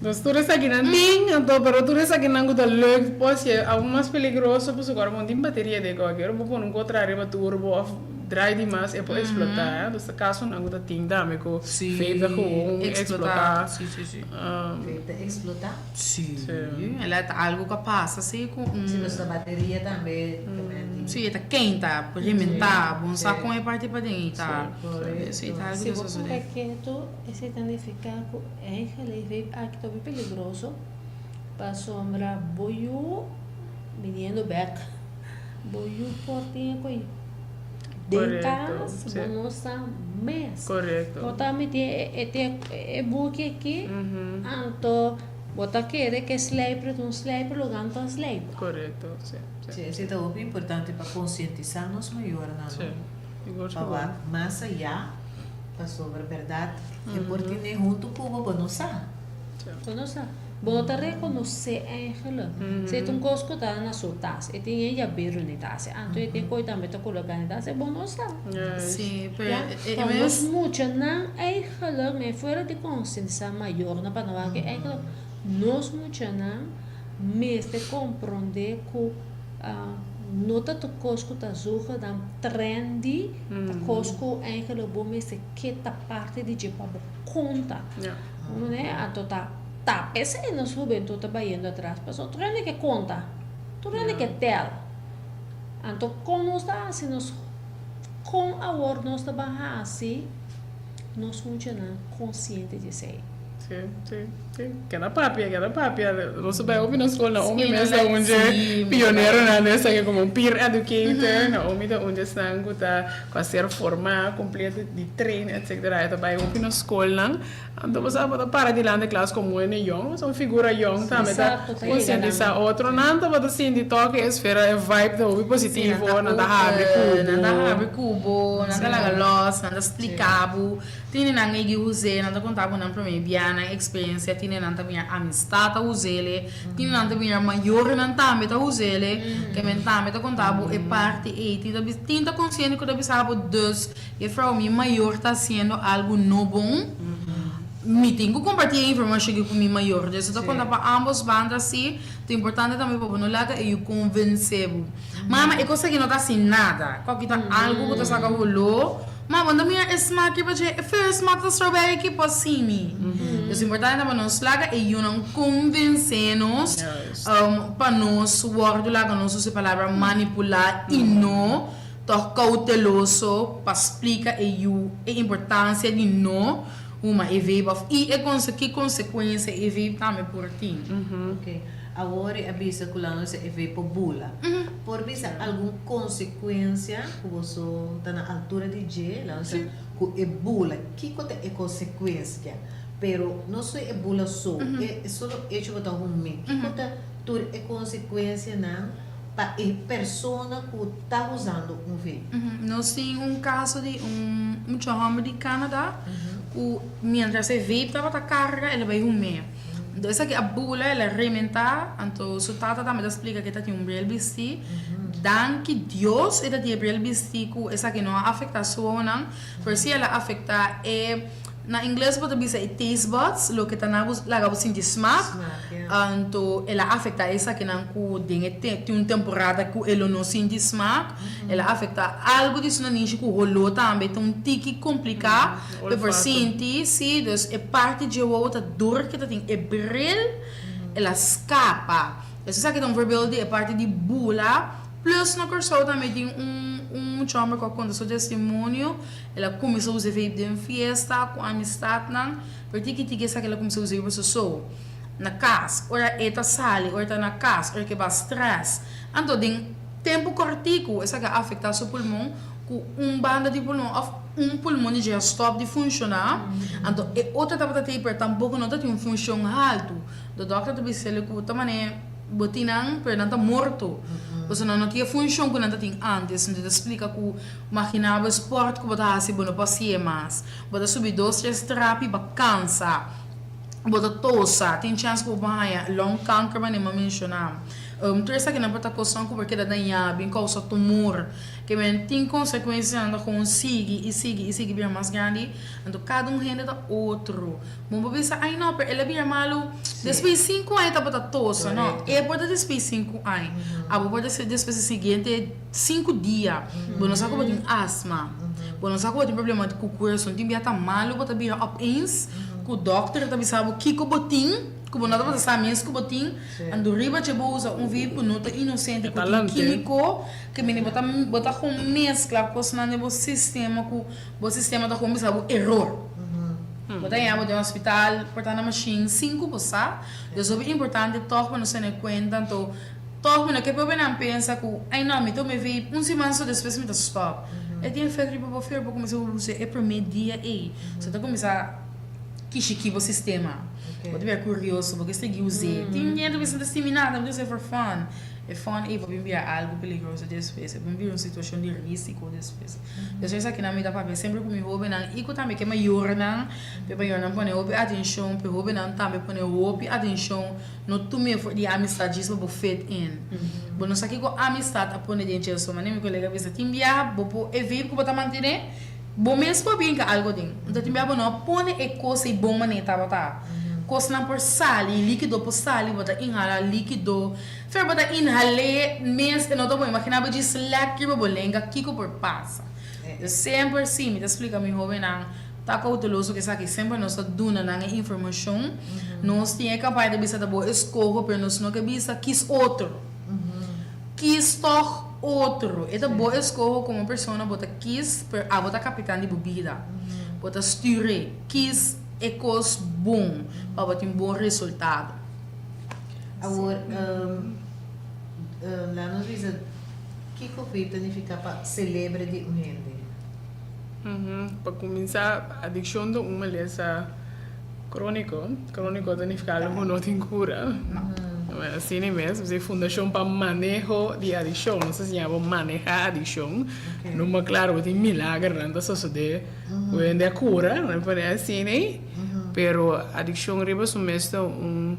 Nos tur esakinan tin, anto pero tur esakinan ku ta leuk por hasié aun mas peligroso pasobra ora bo no tin bateria den kòke, ora bo pone un kotra riba turbo òf draai di mas e por eksplotá. Dus ta kasonan ku ta tin tambe ku vape ta gewoon eksplotá. Vape ta eksplotá? Sí. El a ta algu ku a pasa si ku un. Si nos ta bateria tambe tin. Sí, e ta keinta, por rementá, bo no sa kon e parti paden ei ta. Sí, ta algu Si ta bo sosodé. para ketu, esei ta nifiká ku eigenlijk vape aki ta hopi peligroso pasobra bo yu biniendo bek, bo yu por tin e ko'i den kas, bo no sa mes. Bo ta miti e buki aki, anto bo ta kere ku e slijper ta un slijper lo gan ta un slijper. Sí, esei ta hopi importante pa konsientisá nos mayornan, no? Pa wak mas ayá, pasobra bèrdat e por tene huntu ku bo, bo no sa. Bo no sa. Bo no ta rekonosé eigenlijk. Si e ta un kos ku ta na su tas, e tin e yaberu na e tas, anto e tin koi tambe ta koloká na e tas, bo no sa. Sí, pero Ya, e pa mes. nos muchanan eigenlijk, men fuera di konsientisá mayornan pa no wak eigenlijk nos muchanan mester komprondé ku. No ta tur kos ku ta zogenaamd trendy, ta kos ku eigenlijk bo mester ke ta parti di dje pa bo konta. Anto ta ta p'esei nos hubentud ta bayendo atras, pasobra tur hende ke konta, tur hende ke tel. Anto kon nos ta hasi nos, kon awor nos ta ban hasi nos muchanan konsiente di esei? Si, si, si. Keda papia, keda papia. Nos a bai hopi na skol. Naomi mes ta un dje pioneronan den esaki komo un peer educator. Naomi ta un dje esnan ku ta ku a ser formá kompleto di train etcetera. E ta bai hopi na skolnan. Anto bo sa bo ta para dilanti klas komo un hende yòn. Bo sa un figura yòn tambe ta konsientisá otronan. Tabata sinti tòg e esfera, e vibe ta hopi positivo. Nan ta habri ku bo. Nan ta habri ku bo, nan ta laga lòs, nan ta splika bo. Tine nan egi us'é, nan ta konta ku nan promé bia nan eksperensia, tine nan ta mira amistat ta us'é, tine nan ta mira mayornan tambe ta us'é, ke men tambe ta konta bo e parti ei, tin ta tin ta konsiente ku ta bisa bo dus jefrou mi mayor ta hasiendo algu no bon, mi tin ku kompartí e informashon aki ku mi mayor, dus ta konta pa ambos banda si, ta importante tambe pa bo no laga e yu konvensé bo, mama e kos aki no ta hasi nada, kòki ta algu ku ta saka holó. Ma bo no mira e smak riba dje, e first smak ta strawberry ki por simi. Dus importante ta pa nos laga e yunan konvensé nos pa nos wòrdu laga nos usa e palabra manipulá i no tòg kouteloso pa splika e yu e importansia di no huma e vape òf i e ki konsekuensia e vape tambe por tin. Awor e a bisa ku la nos e ve por bula. Por bisa algun konsekuensia ku boso ta na altura di dje, la nos ku e bula, kiko ta e konsekuensia? Pero no so e bula so, e solo echo ku ta hum'é, kiko ta tur e konsekuensianan pa e persona ku ta usando un vape? Nos tin un kaso di un mucha hòmber di Canada ku mientras e vape tabata karga el a bai hum'é. Anto esaki a bula, el a rementá, anto su tata tambe ta splika ku e ta tin un bril bistí. Danki Dios e ta tin e bril bistí ku esaki no a afektá su ohonan, pero sí el a afektá e, na ingles bo ta bisa e taste buds, loke ta na bo laga bo sinti smak, anto el a afektá esakinan ku den e tin un temporada ku e lo no sinti smak, el a afektá algu di su nanishi ku holó tambe ta un tiki kompliká. Pe por sinti, si, dus e parti dje wowo ta dor ke ta tin e bril, el a skapa. Dus esaki ta un voorbeeld di e parti di bula. Plus na Kòrsou tambe tin un un mucha hòmber ku a konta su testimonio, el a kuminsá usa vape den fiesta ku amistatnan, pero tiki tiki esaki el a kuminsá usa riba su so, na kas, ora e ta sali, ora e ta na kas, ora ke ba strès. Anto den tempu kòrtiku esaki a afektá su pulmon ku un banda di pulmon òf un pulmon di dje a stòp di funshoná, anto e otro tabata tei pero tampoko no ta tin un funshon haltu. De dòkter ta bis'el ku ta manera bo tin nan pero nan ta morto, pasobra nan no tin e funshon ku nan ta tin ántes. Anto e ta splika ku maginá bo e spòrt ku bo ta hasi bo no por hasié mas, bo ta subi dos tres trapi bo a kansa, bo ta tosa, tin chèns ku bo por haña longkanker manera mi a menshoná. Tur esakinan por ta kosnan ku por keda dañá, bin kousa tumor. Ke men tin konsekuensianan ta kon sigui i sigui i sigui bira mas grandi, anto kada un hende ta otro. Bo por bisa, ai no, pero el a bira malu despues di sinku aña tabata tosa. No, e por ta despues di sinku aña, abo por ta despues di siguiente sinku dia. Bo no sa ku bo tin asma, bo no sa ku bo tin problema ku kurason, tin bia ta malu bo ta bira opeens ku dòkter ta bisa bo kiko bo tin. Ku bo no tabata sa mes ku bo tin, anto riba dje bo usa un vape ku no ta inosente, ku tin kimiko, ke mini bo ta bo ta kon meskla kosnan den bo sistema ku bo sistema ta kon bisa bo eror. Bo ta haña bo den hospital, por ta na mashin sin ku bo sa. Dus hopi importante tòg pa nos tene kuenta, anto tòg mi no ke pa nan pensa ku ay no mi tuma e vape un siman so despues mi ta stòp. E tin efekto riba bo fer, bo kuminsá usa e promé dia ei. So ta kuminsá kishikí bo sistema. Bo ta bira kurioso, bo ke sigui us'é. Tin hende ku bisa no ta sinti nada, bo ta us'é for fun. E fun ei por bin bira algu peligroso despues, e por bin bira un situashon di risiko despues. Por eso esakinan mi ta papia semper ku mi hóbennan i ku tambe ku e mayornan, pa e mayornan pone hopi atenshon, pa e hóbennan tambe pone hopi atenshon, no tum'é for di amistat djis pa bo fit in. Bo no sa kiko amistat a pone den dje. So manera mi kolega a bisa, tin biaha bo por e vape ku bo ta mantené, Bo mes por brinca algo den. Anto tin bia bo no a pone e cos ei bon manera tabata. Kosnan por sali, líkido por sali, bo ta inhalá líkido. Fer bo ta inhal'é mes e no ta bon. Imaginá bo djis lèk riba bo lenga kiko por pasa. Yo semper si mi ta splika mi hóbennan ta kouteloso ku esaki. Semper nos ta duna nan e informashon. Nos tin e kampaña ta bisa ta bo eskoho pero nos no ke bisa kis otro. Kis tòg otro. E ta bo eskoho komo persona bo ta kis pero abo ta kapitan di bo bida. Bo ta stür'é. Kis e kos bon pa bo tin bon resultado. Awor, laat nos bisa, kiko vape ta nifiká pa selebre di un hende? Pa kuminsá, adikshon ta un malesa króniko. Króniko ta nifiká algu ku no tin kura. Asina mes, e Fundashon pa Maneho di Adikshon, nos ta siña bo manehá adikshon. No klaro bo tin milagernan ta sosodé. Ku hende a kura, no pone asina ei, pero adikshon riba su mes ta un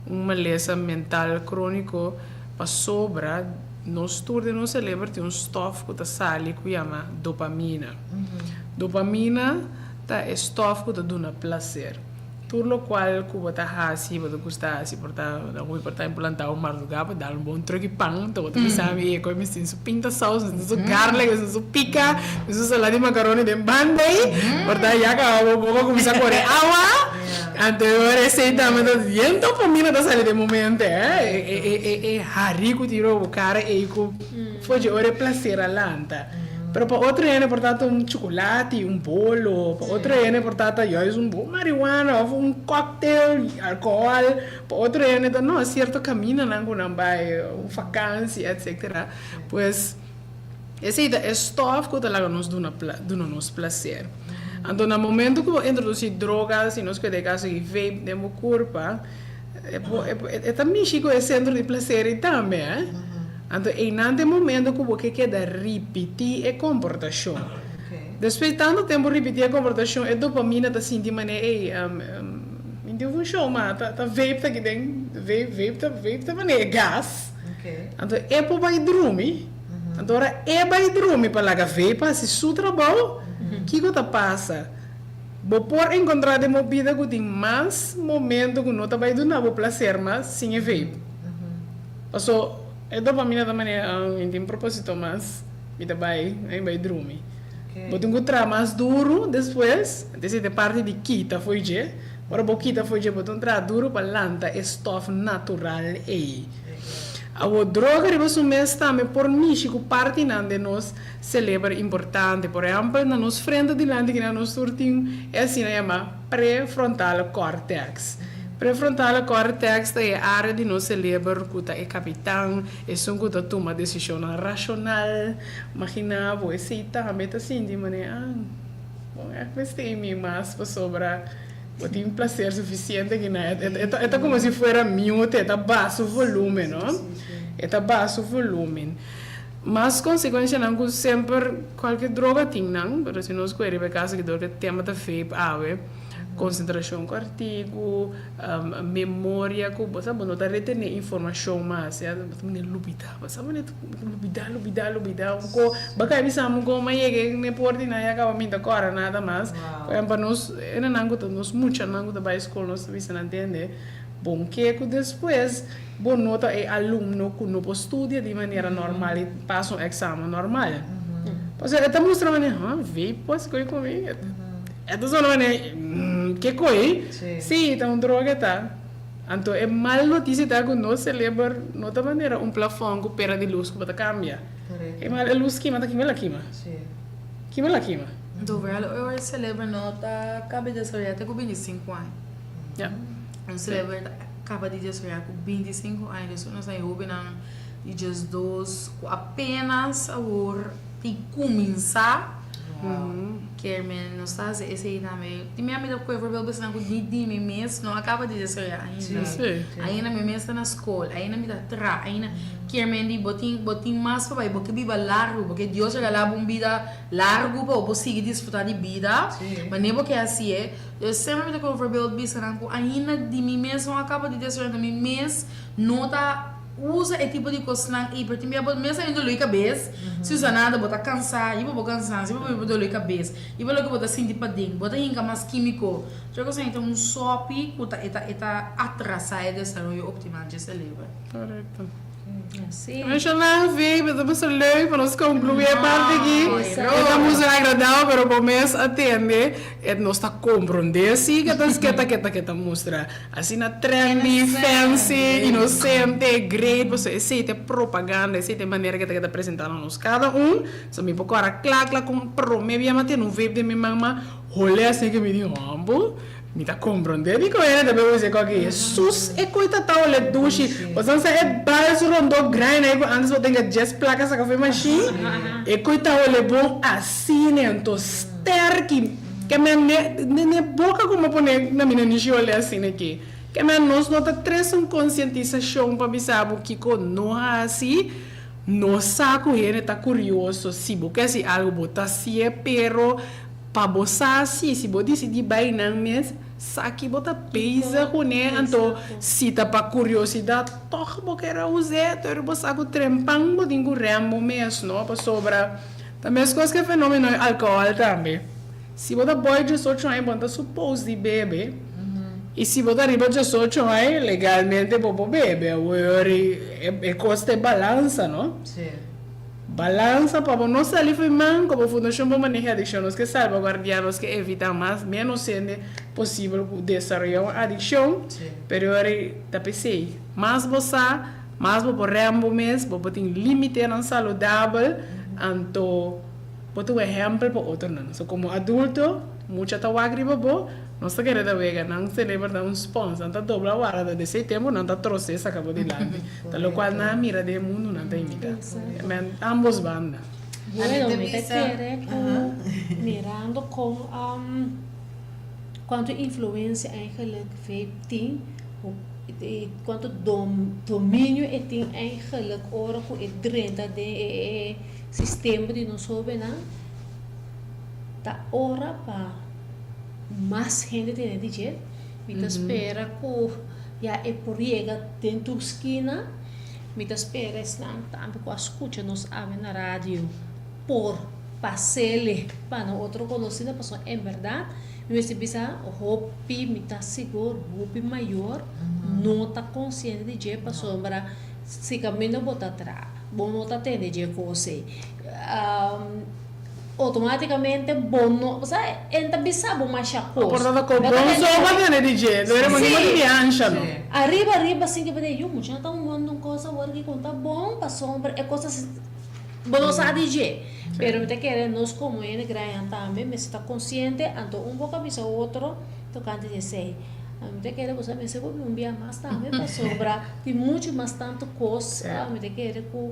un malesa mental króniko pasobra nos tur den nos seleber tin un stòf ku ta sali ku yama dopamina. Dopamina ta e stòf ku ta duna plaser. Tur lokual ku bo ta hasi, bo ta gusta hasi, por ta hopi por ta implantá un mardugá pa dal un bon truki pan, ta bo ta bisa mi e koe mi sin su pinta sous, mi sin su garlic, mi sin su pika, mi sin su salad di macaroni den banda ei, por ta ya kaba bo boka kuminsá kore awa, anto e ora esei tambe ta bien dopamina ta sali den momento e e e hari ku tin riba bo kara ei ku for dje ora e plaser a lanta. Pero pa otro hende por ta ta un chukulati, un bolo, pa otro hende por ta ta juist un bon marihuana of un cocktail, alcohol, pa otro hende ta no, cierto camindanan cu nan bay, un vakantie etcetera. Pues esey ta e stof cu ta laga nos duna duna nos placer. Anto na momento cu bo introduci droga, si nos keda e caso di vape den bo curpa, E ta mishi ku e sentro di plaser ei tambe, eh. Anto einan ta e momento ku bo ke keda ripití e komportashon. Despues di tantu tempu ripití e komportashon, e dopamina ta sinti manera, ey, mi tin funshon, ma ta vape ta aki den, vape, vape ta, vape ta manera e gas. Anto e por bai drumi, anto ora e bai drumi pa laga vape hasi su trabou, kiko ta pasa? Bo por encontra den bo bida cu tin mas momento cu no ta bay duna bo placer mas sin e vape. Paso e dopamina ta manera, ah, mi tin proposito mas, mi ta bay, mi bay drumi. Bo tin cu traha mas duro despues, esey ta e parti di kita fo'i dje. Ora bo kita fo'i dje bo tin traha duro pa lanta e stof natural ey. Awor droga riba su mes tambe por mishi cu partinan den nos Seleber importante. Por ehempel, na nos frente dilanti kina nos tur tin e asina yama prefrontale cortex. Prefrontale cortex ta e area di nos seleber ku ta e kapitan, esun ku ta tuma desishonnan rashonal. Magina bo esei tambe ta sinti manera, ah, bon ègt mester mi mas pasobra bo tin plaser sufisiente kina. E ta komo si fuera mute, e ta baha su volumen, no? E ta baha su volumen. Mas konsekuenshanan ku semper kualke droga tin nan, pero si nos kohe riba e kaso aki dor ku e tema ta vape awe, konsentrashon ku artigu, memoria ku bo sa bo no ta retené informashon mas, ya bo ta manera lubidá, bo sa manera lubidá, lubidá, lubidá un ko, bo a kai bisa mi kon mi a yega n'e por di nan ya kaba mi no ta kòrda nada mas, por ehempel nos hendenan ku ta nos muchanan ku ta bai skol nos ta bisa nan tende bon ke ku despues. Bo no ta e alumno ku no por studia di manera normal i pasa un eksamen normal. Pasobra e ta mustra manera, ha, vape pues koe ku mi? E ta sona manera, ke koe? Sí, ta un droga e ta. Anto e mal notisia ta ku nos seleber no ta manera un plafòn ku pera di lus ku bo ta kambia. E mal e lus kima ta kima el a kima. Kima el a kima. Anto wèl ora e seleber no ta kaba di desaroyá te ku 25 aña. Ya. Un seleber ta Kaba di desaroyá ku 25 aña despues nos hay hóbennan di 12 ku apenas awor tin kuminsá kier men nos ta hasi esei tambe. Tin mi amiga ku e voorbeeld bisa nan ku ni di mi mes no a kaba di desaroyá ainda. Ainda mi mes ta na skol, ainda mi ta traha, ainda kier men di bo tin bo tin mas pa bai, bo ke biba largu, bo ke Dios regalá bo un bida largu pa bo por sigui disfrutá di bida, manera bo ke hasié. Yo semper mi ta kon voorbeeld bisa nan ku ainda di mi mes no a kaba di desaroyá, mi mes no ta. Usa e tipo di kosnan ei, pero tin bia bo mes a bin doló di kabes, si usa nada bo ta kansa, riba bo kansansia bo bin doló di kabes, riba loke bo ta sinti paden, bo ta hinka mas kímiko. Tur e kosnan ei ta un sòpi ku ta e ta e ta atrasá e desaroyo optimal dje seleber. Korekto. Menshoná vape, e ta basta leuk pa nos konkluí e parti aki. E ta mucho agradabel, pero bo mes a tende, e nos ta komprondé si ke ta ke ta ke ta ke ta mustra. Asina trendy, fancy, inocente, great, pasobra esey ta e propaganda, esey ta e manera ke ta keda presenta na nos kada un. So mi por kora kla kla kon prome bia mi a tene un vape den mi man, ma hole asina ke mi di hombo, mi ta kompronde dikon hende ta bebe esey koki. Hesus e koe ta ta hole dushi, pasobra sa e bals rondó grain ahí ku antes bo tenga djes plaka saka for e mashin, e koe ta hole bon asina, anto sterki. Ke men ne ne boka ku bo pone na mi nanishi olé asina aki. Ke men nos no ta trese un konsientisashon pa bisa bo kiko no hasi, no sa ku hende ta kurioso si bo ke hasi algu bo ta hasié pero pa bo sa si si bo disidí bai nan mes sa ki bo ta bezig kuné anto si ta pa kuriosidat tòg bo kere us'é pero bo sa ku trempan bo tin ku rèm bo mes no pasobra Ta meskos ku e fenomeno di alkohòl tambe. Si bo ta boi diesocho aña bo no ta supos di bebe i si bo ta riba diesocho aña legalmente bo por bebe. Awor e kos ta e balansa no. Balansa pa bo no sali for e man komo Fundashon pa Maneho Adikshon nos ke salbaguardiá nos ke evitá mas menos hende posibel ku desaroyá un adikshon pero ta p'esei mas bo sa Mas bo por rèm bo mes, bo por tin límitenan saludabel, anto bo ta un ehèmpel pa otronan. So komo adulto, mucha ta wak riba bo, nos ta kere ta wega, nan seleber ta un spons, nan ta dobla wara, ta desei tempu nan ta trosé saka bo dilanti. Ta lokual nan a mira den e mundu nan ta imitá. Men ambos banda. Bueno, mi ta kere ku mirando kon kuantu influensia eigenlijk vape tin, I kuantu dominio e tin eigenlijk ora ku e drenta den e sistema di nos hobennan, ta ora pa mas hende tene di dje. Mi ta spera ku ya e por yega den tur skina. Mi ta spera esnan tambe ku a skucha nos awe na radio por pas'ele pa nan otro konosínan pasobra en bèrdat Mi mester bisa hopi, mi ta sigur hopi mayor no ta konsiente di dje pasobra si kaminda bo ta tra bo no ta tende dje kos ei. Outomatikamente bo no, osea e ta bisa bo masha kos. Por ta ko bon so bo tende di dje, lo era manera di ansha no. Ariba ariba sin ke bo di yu mucha nan ta humando un kos awor ki kon ta bon pasobra e kos ta Bo no sa di dje. Pero mi ta kere nos komo hende grayan tambe mester ta konsiente, anto un boka bisa otro tokante di esei. Mi ta kere boso a mester por bin un bia mas tambe pasobra tin muchu mas tantu kos mi ta kere ku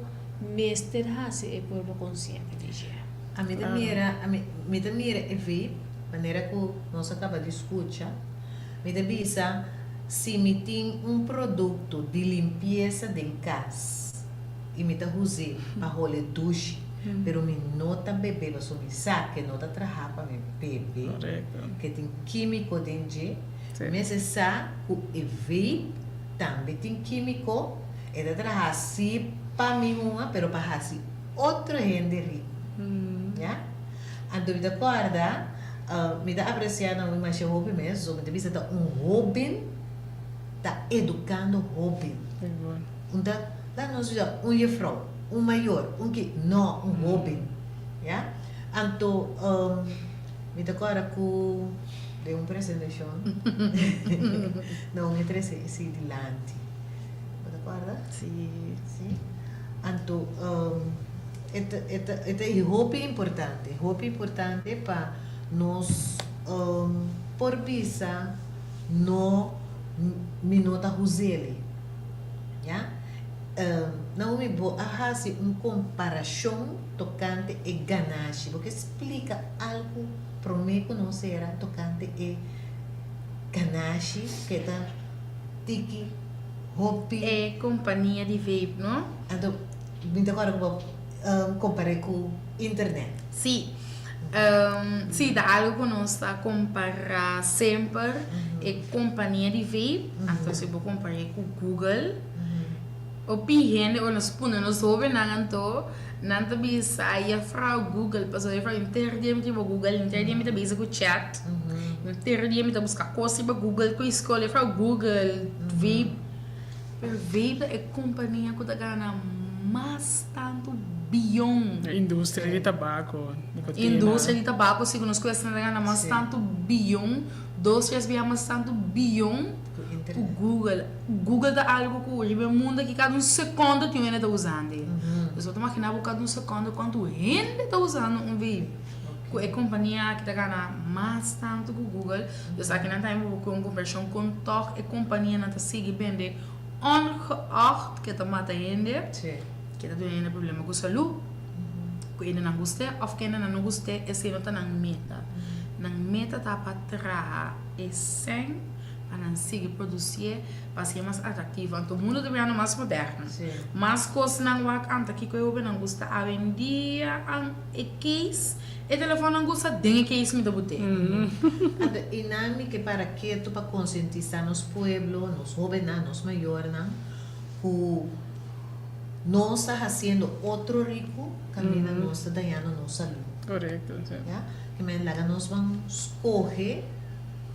mester hasi e pueblo konsiente di dje. Ami ta mira, ami mi ta mira e vape manera ku nos a kaba di skucha, mi ta bisa si mi tin un produkto di limpiesa den kas, i mi ta huz'é pa hole dushi, pero mi no ta bebé pasobra mi sa ke no ta traha pa mi bebe, ke tin kímiko den dje. Mi mester sa ku e vape tambe tin kímiko, e ta traha sí pa mi huma pero pa hasi otro hende riku. Ya? Anto mi ta kòrda, mi ta apresiá Naomi masha hopi mes, pasobra mi ta bisa ta un hóben ta edukando hóben. Un ta laat nos bisa un jefrouw, un mayor, un ki, no, un hoben, ya. Anto mi ta kòrda ku den un presentashon Naomi a trese esei dilanti. Bo ta kòrda? Si. Si. Anto e ta e ta e ta hopi importante, hopi importante pa nos por bisa no mi no ta huz'ele. Ya. Naomi, bo a hasi un komparashon tokante e ganashi. Bo ke splika algu promé ku nos sera tokante e ganashi ku e ta tiki hopi? E kompania di vape, no? Anto, mi ta kòrda ku bo kompar'é ku internet. Sí. Sí, ta algu ku nos ta kompará semper, e kompania di vape, anto si bo kompar'é ku Google, Hopi hende ora nos pone nos hobennan anto nan ta bisa juffrouw Google pasobra juffrouw henter dia mi ta riba Google henter dia mi ta bezig ku chat henter dia mi ta buska kos riba Google ku e skol juffrouw Google vape pero vape ta e kompania ku ta gana mas tantu biyon. Industria di tabako, nikotina. Industria di tabako sigun nos kuesta nan ta gana mas tantu biyon dos tres biaha mas tantu biyon. Ku Google. Google ta algu ku riba e mundu aki kada un sekondo tin un hende ta usando e. Dus bo ta magina bo kada un sekondo kuantu hende ta usando un vape. Ku e kompania aki ta gana mas tantu ku Google. Dus akinan tambe bo por kohe un komparashon kon tòg e kompanianan ta sigui bende ongeacht ke ta mata hende, ke ta duna hende problema ku salú, ku hendenan gust'é òf ku hendenan no gust'é esei no ta nan meta. Nan meta ta pa traha e sèn. Pa nan sigui producié pa hacié mas atractivo. Anto mundo ta birando mas moderno. Mas cosnan wak anta kico e hobennan gusta awendia an e case e telefonnan gusta den e case mi ta bot'é. Anto i nan mi ke para ketu pa concientisa nos pueblo, nos hobennan, nos mayornan cu nos ta haciendo otro rico caminda nos ta dañando nos salud. Correcto, si. Ya, ke men laga nos ban scoge.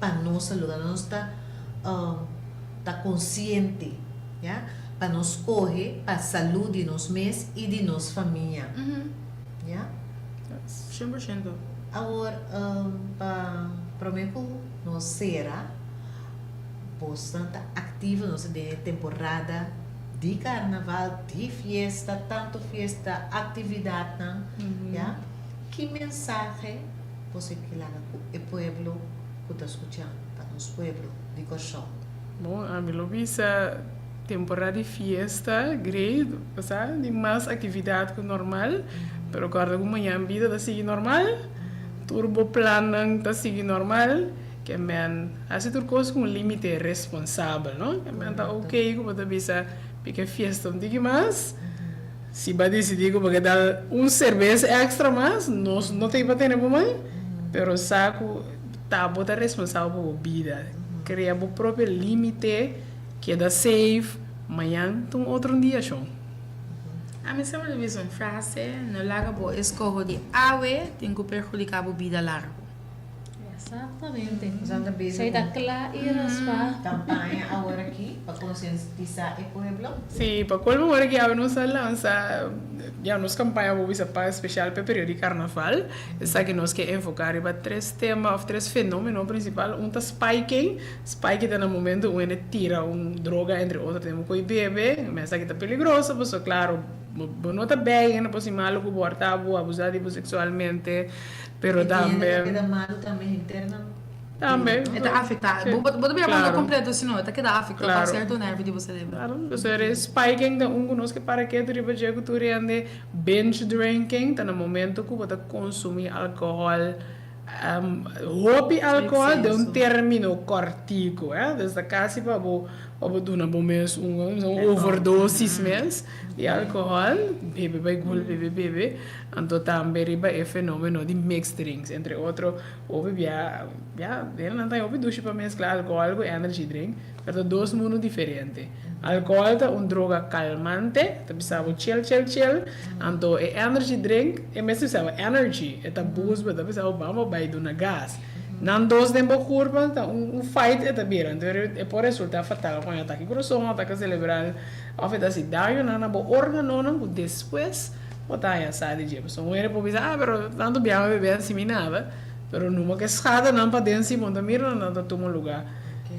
Pa nos saluda nos ta ta konsiente ya pa nos skohe pa salud di nos mes i di nos famia ya. 100%. Awor pa prome ku nos sera bosnan ta aktivo nos ta den e temporada di karnaval di fiesta tantu fiesta aktividatnan ya ki mensahe Bo ke laga ku e pueblo ku ta skuchá pa nos pueblo di Kòrsou. Bon, ami lo bisa temporada di fiesta, great, pasá di mas aktividat ku normal, pero kòrda ku mañan bida ta sigui normal, tur bo plannan ta sigui normal, ke men hasi tur kos ku un límite responsabel, no? Ke men ta oke ku bo ta bisa pika fiesta un tiki mas. Si bo a disidí ku bo ke dal un serbes èkstra mas, nos no ta iba tene bo man, pero sa ku ta bo ta responsabel pa bo bida. Krea bo propio límite, keda safe, mañan ta un otro dia shon. Ami semper ta bisa un frase, no laga bo eskoho di awe tin ku perhudiká bo bida largu. Exactamente. Esei ta kla i raspa. Campaña awor aki pa concientisa e pueblo. Sí, pa colmo awor aki awe nos a lansa ya nos campaña bo bisa pa especial pa e periodo di carnaval. Esaki nos ke enfoca riba tres tema of tres fenomeno principal. Un ta spiking. Spiking ta na momento un hende tira un droga entre otro den bo koe bebe. Esaki ta peligroso pasobra claro bo no ta bij hende por si malo ku bo horta bo, abusa di bo sexualmente. Pero tambe. E ta keda malu tambe henter nan. Tambe. E ta afecta. Bo bo ta bira mundo completo si no. E ta keda afecta pa cierto nervio di bo cerebro. Claro. Entonces e spiking ta un cu nos ke para ketu riba dje cu tur hende. Binge drinking ta na momento cu bo ta consumi alcohol, hopi alcohol den un termino cortico. Dus ta casi pa bo pa bo duna bo mes un overdosis mes di alcohol. Bebe bay gul bebe bebe. Anto tambe riba e fenomeno di mixed drinks, entre otro hopi bia, ya, hendenan ta hopi dushi pa mezcla alcohol cu energy drink, pero ta dos mundo diferente. Alcohol ta un droga calmante, ta bisa bo chill chill chill, anto e energy drink e mester bisa bo energy, e ta boost bo, e ta bisa bo ban bo bay duna gas. Nan dos den bo curpa ta un fight e ta bira, anto e por resulta fatal con e atake corazon, atake cerebral, of e ta haci dañonan na bo organonan cu despues Bo ta haña sa di dje. Pasobra un hende por bisa, ah, pero tantu biaha mi bebe ansi mi nada. Pero numa ku e skadanan paden si bo no ta mira nan ta tuma lugá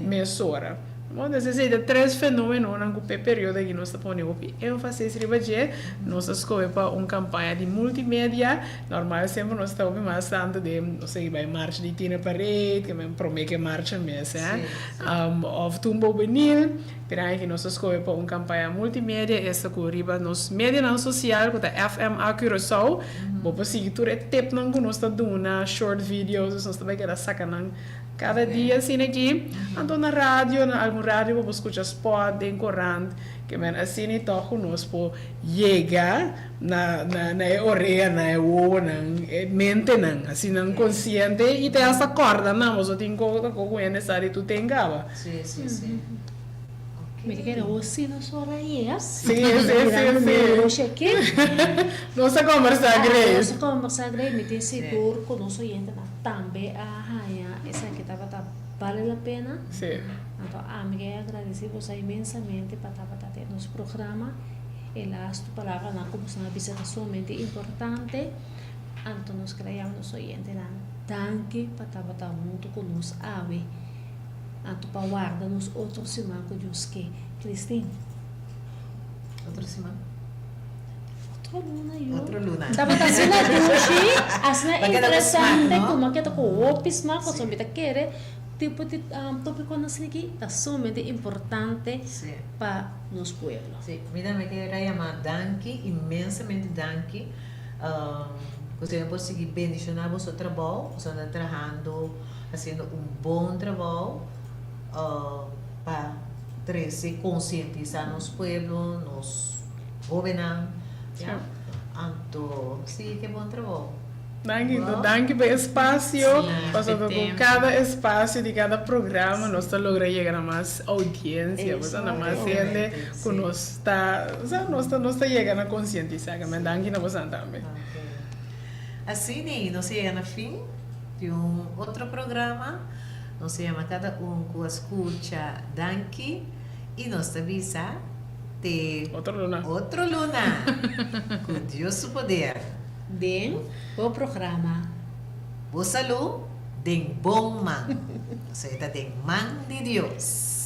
mesora. Bon, entonces esei ta tres fenomenonan ku p'e periodo aki nos ta pone hopi énfasis riba dje. Nos a skohe pa un kampaña di multimedia. Normal semper nos ta hopi mas tantu den, no sé, bai marcha di Tina Parade, ke men promé ke marcha mes, eh, òf Tumba Hubenil. P'e aki nos a skohe pa un kampaña multimedia, esta ku riba nos medianan sosial ku ta FMA Curaçao, bo por sigui tur e tipnan ku nos ta duna, short videos, dus nos ta bai keda saka nan kada dia asina aki. Anto na radio, na algun radio bo por skucha spot den korant, ke men asina i tòg ku nos por yega na na e oreanan, e wowonan, e mentenan, asina konsiente i te hasta kòrda nan, boso tin ku hende sa di tur ten kaba. Sí, sí, sí. Ok. Mi ta kere awor si nos ora yega. Sí, sí, sí, sí. Negoshi aki. Nos a kombersá great. Nos a kombersá great. Mi tin sigur ku nos oyentenan tambe a haña esaki tabata bale la pena. Sí. Anto ami ke agradesí boso inmensamente pa tabata den nos programa. E lastu palabranan ku boso a bisa ta sumamente importante. Anto nos kere yama nos oyentenan danki pa tabata huntu ku nos awe. Anto pa warda nos otro siman ku Dios ke. Christine. Otro siman? Otro luna yo. Otro luna. Tabata asina dushi, asina Ba keda ku smak, interesante, no? ku mi a keda ku hopi smak, pasobra mi ta kere tipo di topikonan asina aki ta sumamente importante pa nos pueblo. Sí, mi tambe kere yama danki, inmensamente danki, ku Señor por sigui bendiciona boso trabou, boso ta trahando. Haciendo un bon trabou pa trece concientisa nos pueblo, nos hobennan, ya. Anto si ke bon trabou. Danki, danki pa e espacio, pasobra cu cada espacio di cada programa nos ta logra yega na mas audiencia, pues na mas hende cu nos ta, osea nos ta nos ta yega na concientisa, danki na bosan tambe. Asina nos a yega na fin. Di un otro programa. Nos ta yama kada un ku a skucha danki i nos ta bisa te Otro luna. otro luna ku Dios su poder. Den bo programa. Bo salú den bon man. Pasobra e ta den man di Dios.